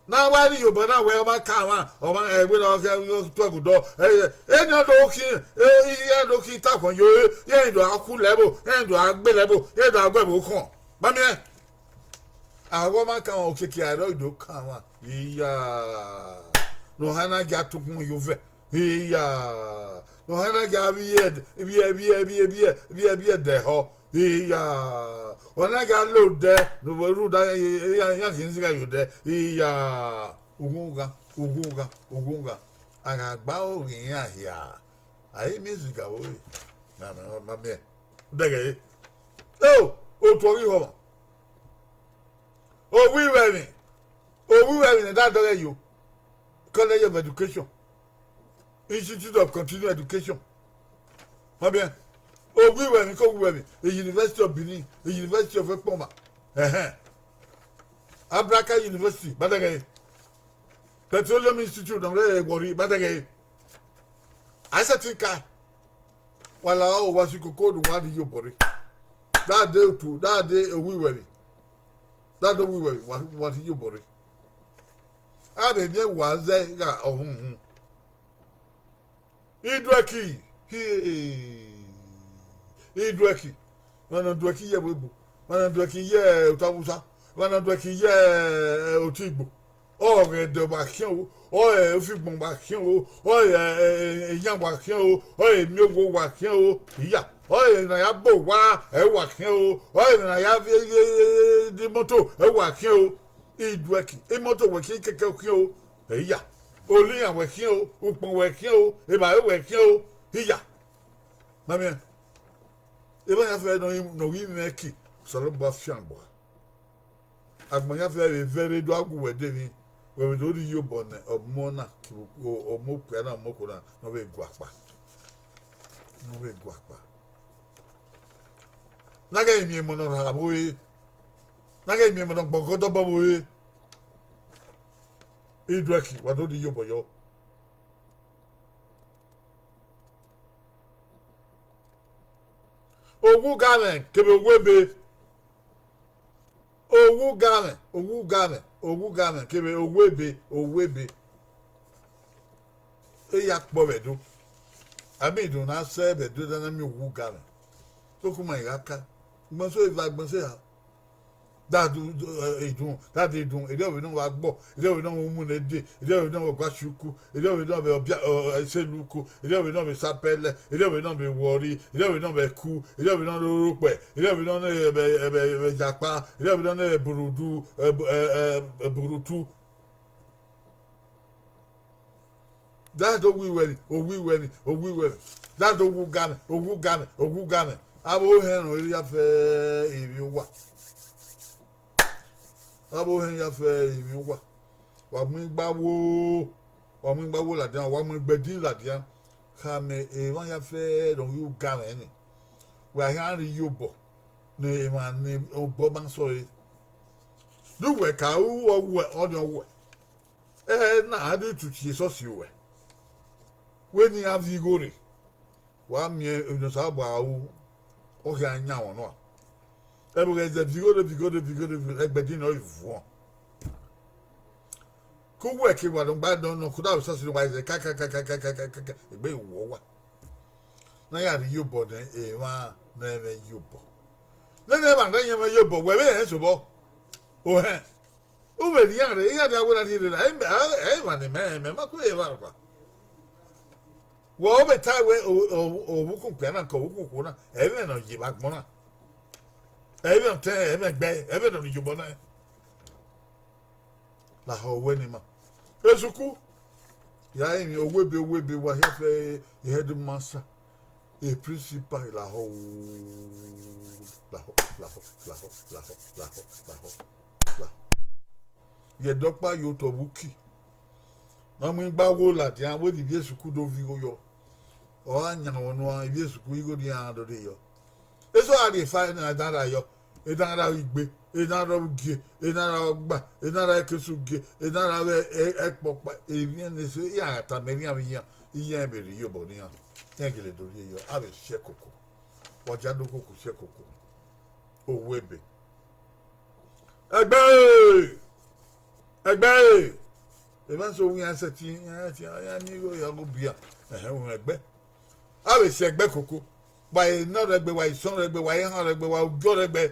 ne a wa rhie iyobọ na wẹ ọ ma ka mwa, ọ ma, ẹ, wẹ ne ọ tuẹ gu dọ, ẹ, eni ọ do khin, ẹ, iran do khin takhọn yo, iran do a khu lẹvbo, iran do a gbe lẹvbo, iran do a gu ẹvbo khọn. Ma miẹn, a wẹ ọ ma ka mwa, okiekie a i rrọọ do ka mwa. Iya, ne ọ hana gia tukhun ye ovẹ. Iya, ne ọ hana gia vbiẹ, vbiẹ, vbiẹ, vbiẹ, vbiẹ, vbiẹ, vbiẹ dẹ họ. Iya, ọ na gia lo odẹ, ne ovbi rhunmwuda iran, iran, iran khin zigha ye odẹ. Iya, ughughan, ughughan, ughughan. A gha gba aro ghe iran hia, a i miẹn zigha vbe ore. Na, na, na, na miẹn. Dẹghẹ re. O, otu ọghe ihọmwa. Ovbi uwẹ emwi, ovbi uwẹ emwi ne da dọghe yo, College of Education, Institute of Continuing Education. Ma biẹ, ovbi uwẹ emwi ke ovbi uwẹ emwi, e University of Benin, e University of Ekpoma, ẹhẹn, Abraka University, badẹghẹ, Petroleum Institute, nọ rre Warri, badẹghẹ. A i sẹtin ka, wa la aro, wa si koko ne uwa rhie iyobọ rre. Da de otu, da de ovbi uwẹ emwi, da de ovbi uwẹ emwi, wa, wa rhie iyobọ rre. A vbe miẹn wa zẹ gha ọhunhun. Iduẹki, hi, Iduẹki, emwa ne Iduẹki ye ẹvbo ebo, emwa ne Iduẹki ye otọ Hausa, emwa ne Iduẹki ye, eh, otọ Igbo. Ọ ghe ẹdẹ wa khian o, ọ ghe ofigbọn wa khian o, ọ ghe, eh, eh, iyan wa khian o, ọ ghe emiogho wa khian o, iya, ọ ghe ne a ya bọ owa, ẹ wa khian o, ọ ghe ne a ya viẹ, viẹ, viẹ, viẹ imoto, ẹ wa khian o. Iduẹki, imoto wẹ khian, kẹkẹ khian o, ẹ iya, oliyan wẹ khian o, ukpọn wẹ khian o, evbare wẹ khian o, iya. Ma miẹn, emwa hia fẹ ne ọ ghi, ne ọ ghi mwẹ ẹki, Osanobua fiangbe. Agbọn hia fẹ vbe vẹ rre do a gu wẹ dee emwi, wẹ vbe do rhie iyobọ ne ọmọ na, kevbe o-, ọmọ okpia na, ọmọ okhuo na, ne ọ vbe gu akpa. Ne ọ vbe gu akpa. Na ghẹ miẹn emọ ne ọ rha vbe ore. Na ghẹ miẹn emọ ne ọ gbọgọdọbọ vbe ore. Iduẹki, wa do rhie iyobọ yọ. Owu ga mwẹ kevbe owu ebe. Owu ga mwẹ, owu ga mwẹ, owu ga mwẹ kevbe owu ebe, owu ebe. E ya kpọ vbe Ẹdo. Amẹ idun na sẹ vbe Ẹdo da na miẹn owu ga mwẹ. Sokpan ima i gha ka. Agbọn eso eva, agbọn eso eha. Dadu, eh, idun, dadu idun, erriọ vbe ne ọ wa gbọ, erriọ vbe ne ọ wa mu ne de, erriọ vbe ne ọ wa gua si uku, erriọ vbe ne ọ vbe ọbia, ọ, ọ, Iseluku, erriọ vbe ne ọ vbe Sapẹlẹ, erriọ vbe ne ọ vbe Warri, erriọ vbe ne ọ vbe Ẹku, erriọ vbe ne ọ vbe Orokpẹ, erriọ vbe ne ọ vbe, vbe, vbe, vbe Iyakpa, erriọ vbe ne ọ vbe Burudu, eh, Bu-, eh, eh, Burutu. Dadu owu iwẹ ni, owu iwẹ ni, owu iwẹ ni. Dadu owu ga mwẹ, owu ga mwẹ, owu ga mwẹ. Avbe ohẹn ne ọ ya fẹ emwi uwa. Avbe ohẹn ya fẹ emwi uwa. Wa mu igba wo, wa mu igba wo ladian, wa mu igbẹdin ladian. Khama emwa ya fẹ ne ọ ghi uga mwẹ ni. Wa khian rhie iyobọ ne emwa ne obọ ma sọre. Ne uwẹ ka ru ọwẹ, ọnii ọwẹ. Ẹ na, a do tutu esọsi ruẹ. Wẹ ne iran viọ igho rre, wa miẹn emwi ne Osanobua ru, ọ khian yan mwẹ nua. Ẹvbo ghẹ zẹ viọ igho rre, viọ igho rre, viọ igho rre, viọ igho rre, ẹgbẹdin nọ i vuọn. Ke uwẹ ke wa nọ gba nọ, nọ, ke uda vbe esọsi ne wa zẹ ka, ka, ka, egbe i wọ wa. Ne a ya rhie iyobọ ne emwa ne ẹ i mwẹ iyobọ. Nene emwa ne ẹ i mwẹ iyobọ, wẹ vbe rẹn sobọ? Ohẹn. U vbe rhie iran rre, iran dia wẹ na rhie rre na, ẹ i mwẹ, ẹ i mwẹ ne mẹ, mẹ ma ku evba rhọkpa. Wẹ ọ vbe tae wẹ, o, o, ovbi ukun okpia na ke ovbi ukun okhuo na, ẹ i mwẹ ne ọ ye vbe agbọn na. Ẹ i mwẹ ọtẹn, ẹ i mwẹ ẹgbẹe, ẹ i mwẹ ne ọ rhie iyobọ na. Lahọ wẹ ne ima. Esuku, ya rinmwian, owu ebe, owu ebe, wa hia fẹ, headmaster, principal, lahọ, lahọ, lahọ, lahọ, lahọ, lahọ, lahọ, lahọ. Ye ẹdẹ ọkpa ye otọ vbe uki. Ne ọ mu igba wo ladian, wẹ ne ivbi esuku do viọ igho yọ. Ọ gha yan mwẹ nua, ivbi esuku igho ne iran do rre yọ. Eso gha rrie efa ne a dan ra yọ, e dan ra igbe, e dan ra ugie, e dan ra ọgba, e dan ra ekesu ugie, e dan ra vbe ẹ-, ẹkpọkpa, emwi ne eso iran gha tama ẹre iran vbe iran, iran vbe rhie iyobọ ne iran, iran gele do rhie yọ, a vbe si ẹkoko. Wa dia do koko si ẹkoko. Owu ebe. Ẹgbẹe! Ẹgbẹe! Evba eso wẹ iran sẹtin, iran sẹtin, iran ni igho ya gho biẹ, ẹhẹn, uhẹn ẹgbẹe. A vbe si ẹgbẹe koko. Wa enọ rẹ gbe, wa isọn rẹ gbe, wa ehan rẹ gbe, wa ugiọ rẹ gbe.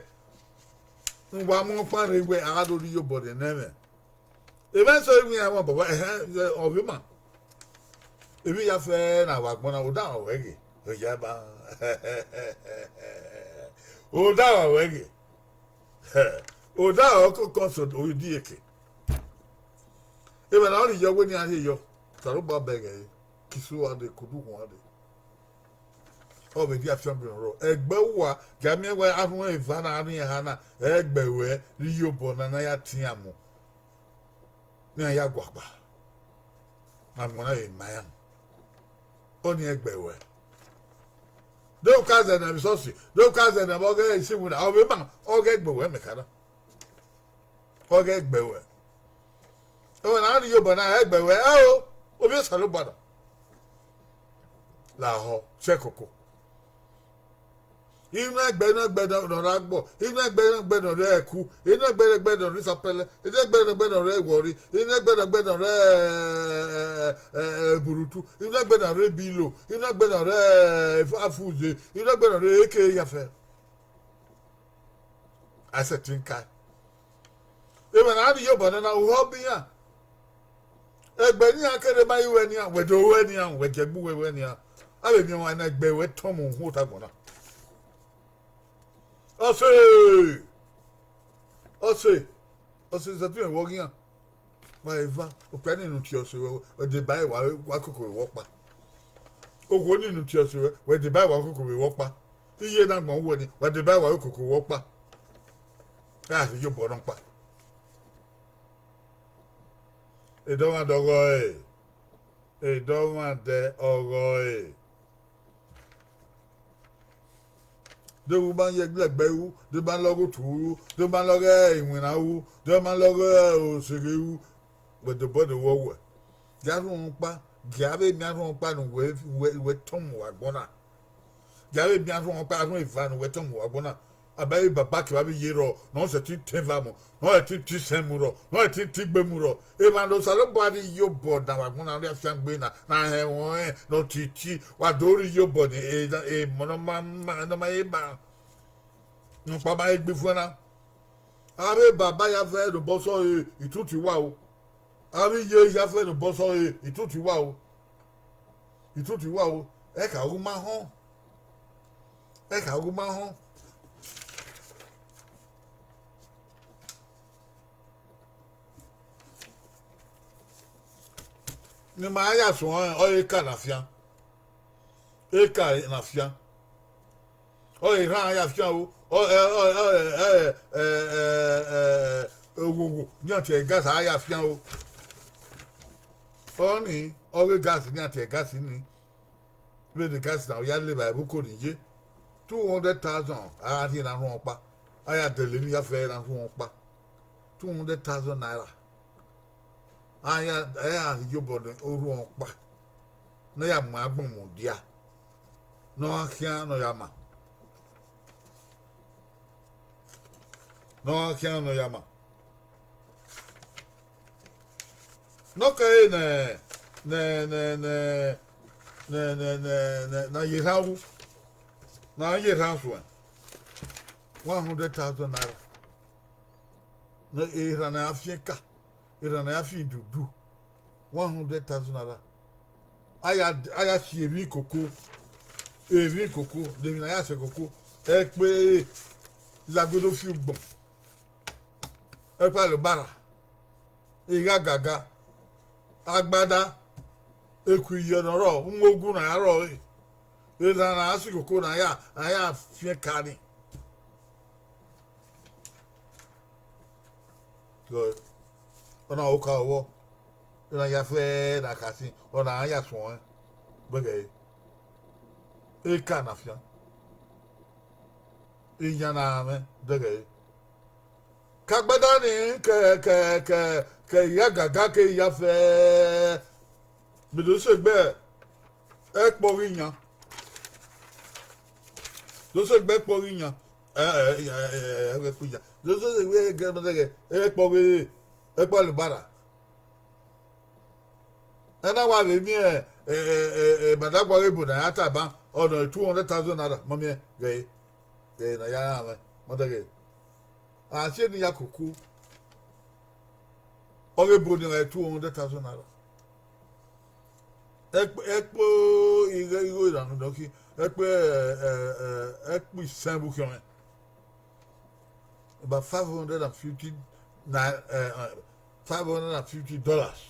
Wa mu ọkpan rre wẹ a gha do rhie iyobọ rre nẹ mwẹ. Evba eso wẹ iran mwẹ bọbọ, ẹhẹn, ọ vbe ima. Emwi ya fẹ na vbe agbọn na, odaro wẹ ghe, oya ba. Odaro wẹ ghe. Odaro kọkọ so oyi di eke. Emwa ne ọ rhie yọ wẹ ne iran rhie yọ, Osanobua bẹghe ẹre, ke isu uwa dee, ke odukhunmwu uwa dee. Ọ vbe dia fiangbe rrọọ. Ẹgbẹe uwa, gie a miẹn wẹ arhuẹn eva na, arhuẹn eha na, ẹgbẹe ruẹ rhie iyobọ na ne a ya tian mu, ne iran ya guakpa, agbọn na vbe ma iran. Ọnii ẹgbẹe ruẹ. Do ka zẹ ne vbe esọsi, do ka zẹ ne vbe ọghe isiwinna, ọ vbe ma, ọghe ẹgbẹe ruẹ mẹ ka na. Ọghe ẹgbẹe ruẹ. Ẹmwẹ ne a rhie iyobọ na, ẹgbẹe ruẹ, ẹ o, ovbi Osanobua nọ. Lahọ, si ẹkoko. Inu ẹgbẹe, inu ẹgbẹe ne ọ rre agbọ, inu ẹgbẹe, inu ẹgbẹe ne ọ rre ẹku, inu ẹgbẹe, inu ẹgbẹe ne ọ rre isapẹlẹ, inu ẹgbẹe, inu ẹgbẹe ne ọ rre iwọrri, inu ẹgbẹe, inu ẹgbẹe ne ọ rre, ẹ, ẹ, ẹ, burutu, inu ẹgbẹe ne ọ rre bilo, inu ẹgbẹe ne ọ rre, ẹ, afuze, inu ẹgbẹe ne ọ rre eke ya fẹ. A sẹtin ka. Emwa ne a rhie iyobọ nana, u họ be iran. Ẹgbẹe ne iran kere ma i ruẹ nian, wẹ do ruẹ nian, wẹ gie ẹgbẹe uwẹ ruẹ nian. A vbe miẹn ọmwa ne ẹgbẹe ruẹ tọn mu uhunmwu otagbọn na. Ọse! Ọse! Ọse, sẹtin vbe ọghe iran. Wa eva, okpia ni ne u tie ọse ruẹ, wẹ deba ẹre wa, wa koko vbe uwu ọkpa. Okhuo ni ne u tie ọse ruẹ, wẹ deba ẹre wa koko vbe uwu ọkpa. Iye ne agbọn uwẹ ni, wa deba ẹre wa koko vbe uwu ọkpa. A rhie iyobọ nọkpa. Edọmwadẹ ọghọe. Edọmwadẹ ọghọe. De vbe u ma ye ẹgbẹlẹgbẹ ru, de u ma lọghe otu ru, de u ma lọghe iwinna ru, de u ma lọghe oseghe ru, wẹ dobọ ne wẹ wẹ. Gie arhuọnmwọkpa, gie avbe emianrhuọnmwọkpa ne uwẹ, uwẹ, uwẹ tọn mu vbe agbọn na. Gie avbe emianrhuọnmwọkpa, arhuẹn eva ne uwẹ tọn mu vbe agbọn na. Abẹ avbe baba kevbe avbe iye rrọọ, ne ọ sẹtin tọn eva mu, ne ọ sẹtin tọn isẹn mu rrọọ, ne ọ sẹtin tọn igbe mu rrọọ. Emwa ne Osanobua rhie iyobọ na vbe agbọn na, ne ọ rhie afiangbe na, ne a họn ẹmwẹ ọnrẹn ne ọ titi, wa do rhie iyobọ ne emọ ne ọ ma, ne ọ ma he ma, ne ọkpa ma he gbe ifuẹn na. Avbe baba ya fẹ ne obọ sẹ ọre, itutu wa o. Avbe iye ya fẹ ne obọ sẹ ọre, itutu wa o. Itutu wa o. Ẹka u ma họn. Ẹka u ma họn. Ne ima ya suẹn ọre, ọre eka ne a fian. Eka ne a fian. Ọre erhan a ya fian o. Ọ, ẹ, ọ, ọ, ẹ, ẹ, ẹ, ẹ, ẹ, owowo ne iran tie gas a ya fian o. Ọnii, ọghe gas ne iran tie gas nii. Vbene gas na ya le evba ẹvbo uko ni ye, two hundred thousand a gha rhie ne arhuọnmwọkpa, a ya dẹlẹ emwi ya fẹ ne arhuọnmwọkpa. Two hundred thousand naira. A ya, a ya rhie iyobọ ne orhuọnmwọkpa, ne a ya mu agbọn mu dia, ne ọ gha khian ne ọ ya ma. Ne ọ gha khian ne ọ ya ma. Ne ọ kere ne, ne, ne, ne, ne, ne, ne, ne, ne a ye erhan ru, ne a ye erhan suẹn, one hundred thousand naira. Ne erhan ne a fian eka, erhan ne a fian idudu, one hundred thousand naira. A ya, a ya si emwi koko, emwi koko, de emwi ne a ya sẹ koko, ẹkpo Izagodo fi ugbọn, ẹkpo alobara, ighagaga, agbada, eku iyẹ ne ọ rrọọ, umogu ne a ya rrọọ re, erhan ne a ya si koko ne a ya, a ya fian eka ni. So, ọna oka ọvbọ, ọna ya fẹ ne a ka sin, ọna a ya suẹn, gbẹghẹ eka ne a fian, iyan ne a mwẹ, gbẹghẹ. Ke agbada ni, ke, ke, ke, ke ighagaga ke ya fẹ, mẹ do sẹ egbe ẹkpo ghi yan, do sẹ egbe ẹkpo ghi yan, ẹ, ẹ, ẹ, ẹ, ẹ, ẹkpo yan, do sẹ egbe ẹkpo ghi, ẹkpo ghi, ẹkpo alobara. Ẹna wa vbe miẹn, ẹ, ẹ, ẹ, ẹ, badagua ọghe ebo ne a ya tama, ọna two hundred thousand naira, ma miẹn, ghẹ, ghẹ ne a ya rhan mwẹ, ma dẹghe. A si eni ya koko, ọghe ebo ni gha two hundred thousand naira. Ẹkpo, ẹkpo igho, igho iran nọ khin, ẹkpo, ẹ, ẹ, ẹ, ẹkpo isẹn vbe ukhiọnmwẹ. About five hundred and fifty naira, uh, uh, five hundred and fifty dollars.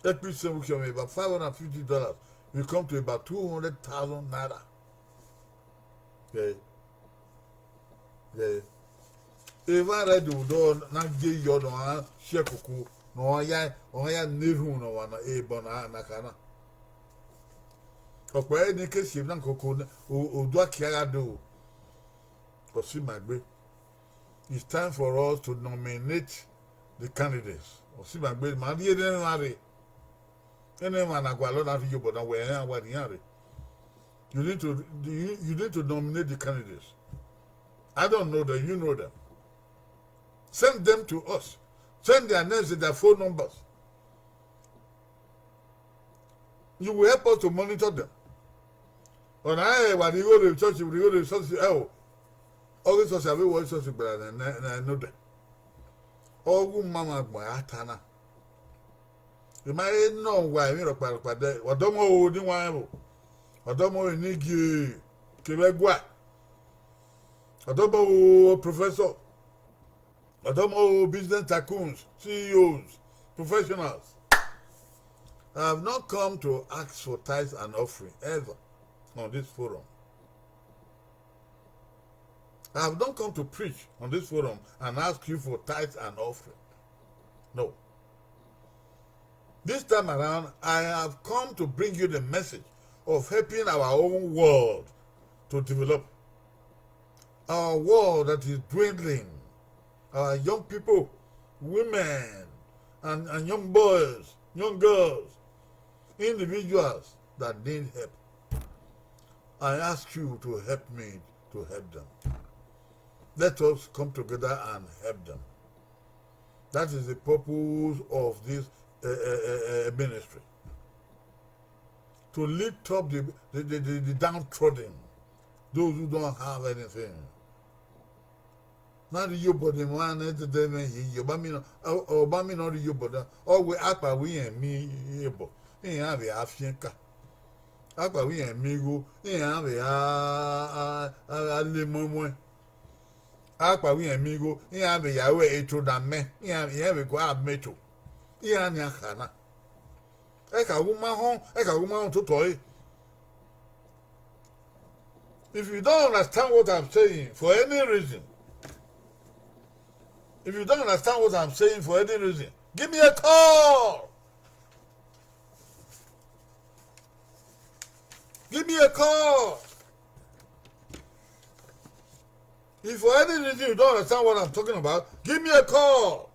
Every single kilometer, about five hundred and fifty dollars, we come to about two hundred thousand naira. Okay. Okay. If I read the door, na je yo no, share koko, no, ya, no, ya, neru no, wana, e, bona, na, kana. Ọkpa ni ke si na koko, o, o, do kia ga do. Osimagbe. It's time for us to nominate the candidates. Osimagbe, ma rhie ne emwa rre. Ene emwa na gualọ na fi yobọ na wẹ, ẹ, wa ni iran rre. You need to, you, you need to nominate the candidates. I don't know them, you know them. Send them to us. Send their names and their phone numbers. You will help us to monitor them. Ọna ẹ wa rhie igho rre church, rhie igho rre church, ẹ o. Ọ ghi church avbe wọ church gbara ne, ne, ne nodẹ. Ọ gu mama gbọn a ta na. I ma he nọ wa emwi rọkpa rọkpa dẹ, ọdọmọ o ni wa ẹvbo. Ọdọmọ o ni gie kevbe ẹgua. Ọdọmọ o professor. Ọdọmọ o business tycoons, C E Os, professionals. I have not come to ask for tithes and offering ever on this forum. I have not come to preach on this forum and ask you for tithes and offering. No. This time around, I have come to bring you the message of helping our own world to develop. Our world that is dwindling. Our young people, women, and, and young boys, young girls, individuals that need help. I ask you to help me to help them. Let us come together and help them. That is the purpose of this, uh, uh, uh, uh, ministry. To lift up the, the, the, the, the downtrodden, those who don't have anything. Na rhie iyobọ ne emwa ne dede mwẹ ye, ye, ọ ba mi nọ, ọ, ọ ba mi nọ rhie iyobọ na. Ọ wẹ akpawẹ irẹn miẹn iyobọ, iran vbe a fiẹn ka. Akpawẹ irẹn miẹn igho, iran vbe a, a, a, a le muẹmuẹn. Akpawẹ irẹn miẹn igho, iran vbe ya ru eto ne a mẹ, iran, iran vbe gua mẹ eto. Iran nian kha na. Ẹkha gu ma họn, ẹkha gu ma họn totọ ẹre. If you don't understand what I'm saying for any reason, if you don't understand what I'm saying for any reason, give me a call. Give me a call. If for any reason you don't understand what I'm talking about, give me a call.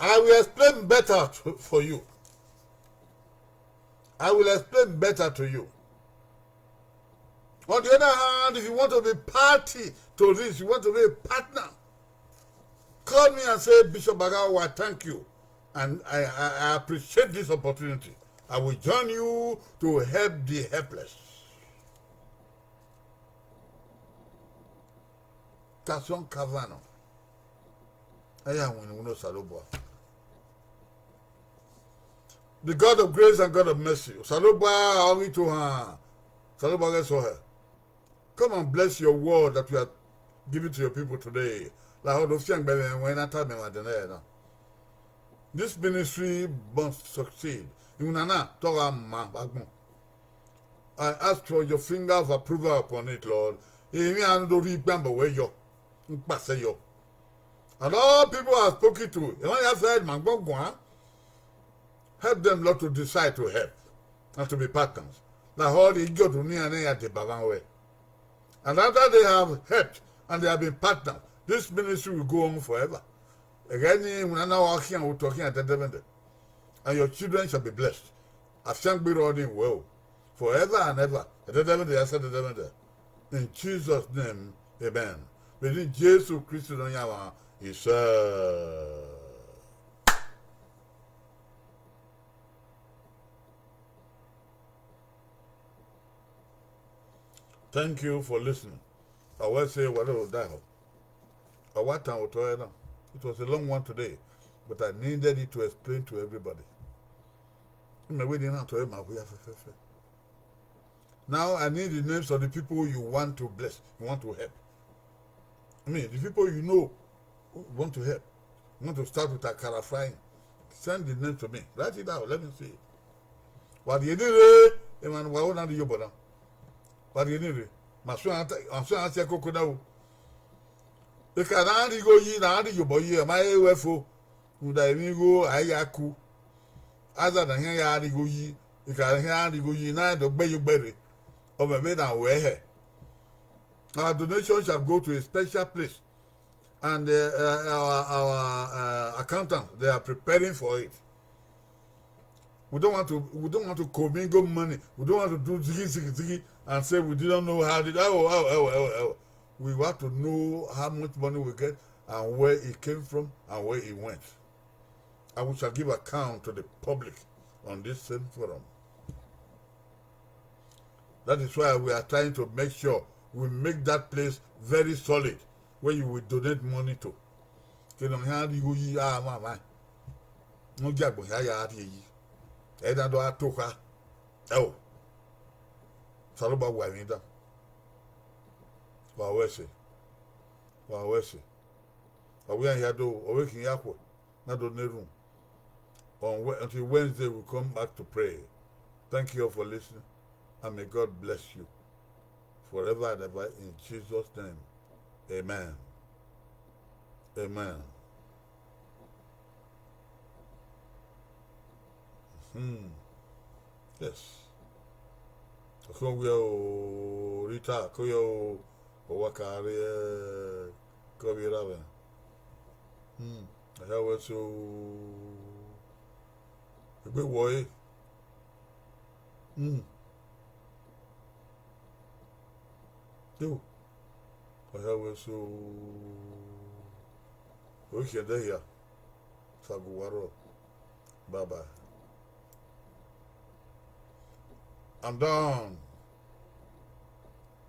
I will explain better to, for you. I will explain better to you. On the other hand, if you want to be party to this, you want to be a partner, call me and say, "Bishop Bagawa, thank you. And I, I, I appreciate this opportunity. I will join you to help the helpless." Tasọn Kavanaugh. Ẹ ya winna iwinna Osanobua. The God of grace and God of mercy. Osanobua ọ ghi to han. Osanobua ghẹ sọ hẹ. Come and bless your word that we are giving to your people today. Lahọ do fiangbe mwẹ ẹmwẹ na tama emwa dẹnẹrẹ na. This ministry must succeed. Iwinna na te ọ gha ma vbe agbọn. I ask for your finger of approval upon it, Lord. Emwi a do rhie igban bọ wẹ yọ, n kpasẹ yọ. And all people I have spoken to, emwa ya fẹ ma gbọn guan, help them, Lord, to decide to help and to be partners. Lahọ rhie igiọdu ne iran na ya deba mwẹ ruẹ. And after they have helped and they have been partners, this ministry will go on forever. Ẹghẹ nii, iwinna na wa khian otọ khian ẹdẹdẹmwẹdẹ. And your children shall be blessed. Afiangbe rrọọ ni wẹ o. Forever and ever. Ẹdẹdẹmwẹdẹ ya sẹ ẹdẹdẹmwẹdẹ. In Jesus' name, amen. Vbene Jesu Kristi Nọyaẹnmwa, isẹ. Thank you for listening. I will say, wa do da ho. I wa tan otọ ẹre na. It was a long one today, but I needed it to explain to everybody. Mẹ wẹ ne I na otọ ẹre ma wia fẹfẹfẹ. Now I need the names of the people you want to bless, you want to help. I mean, the people you know who want to help. You want to start with akara frying. Send the name to me. Write it down. Let me see it. Wa rhie ni rre, emwa ne uwa ho na rhie iyobọ na. Wa rhie ni rre. Ma suẹn a ta, ma suẹn a ta ẹkoko na o. Eka ne a rhie igho yi, ne a rhie iyobọ yi, ọ ma he ruẹ fo. Rhunmwuda emwi igho a i ya ku. Aza na khian ya rhie igho yi, eka khian rhie igho yi, na do gbe ye ugbẹn rre. Ọ mwẹ vbene a ru ẹre hẹ. Our donation shall go to a special place. And, uh, uh, our, our, uh, accountants, they are preparing for it. We don't want to, we don't want to commingle money. We don't want to do ziggy, ziggy, ziggy and say we didn't know how it, oh, oh, oh, oh, oh. We want to know how much money we get and where it came from and where it went. And we shall give account to the public on this same forum. That is why we are trying to make sure we make that place very solid where you will donate money to. Ke ne ọ khian rhie igho yi, a mwamwa. Ne ọ gie agbọn hia ya rhie yi. Ẹ na do a to kha. Ẹo. Osanobua wa emwi dan. Wa ru ẹse. Wa ru ẹse. Ọ wẹ iran hia do, ọ vbe khin ya khuẹ, na do na erhunmwu. On Wed-, until Wednesday, we come back to pray. Thank you all for listening, and may God bless you forever and ever in Jesus' name. Amen. Amen. Hmm. Yes. Ọkhọ wẹ o, Rita, ko yo, o wa ka rrie, ko vbe ra vẹ. Hmm. Ọ hia wẹ so, egbe wọ ẹre. Hmm. Yo. Ọ hia wẹ so, o khian ẹdẹ hia. Sagu wa rrọọ. Bye bye. I'm done.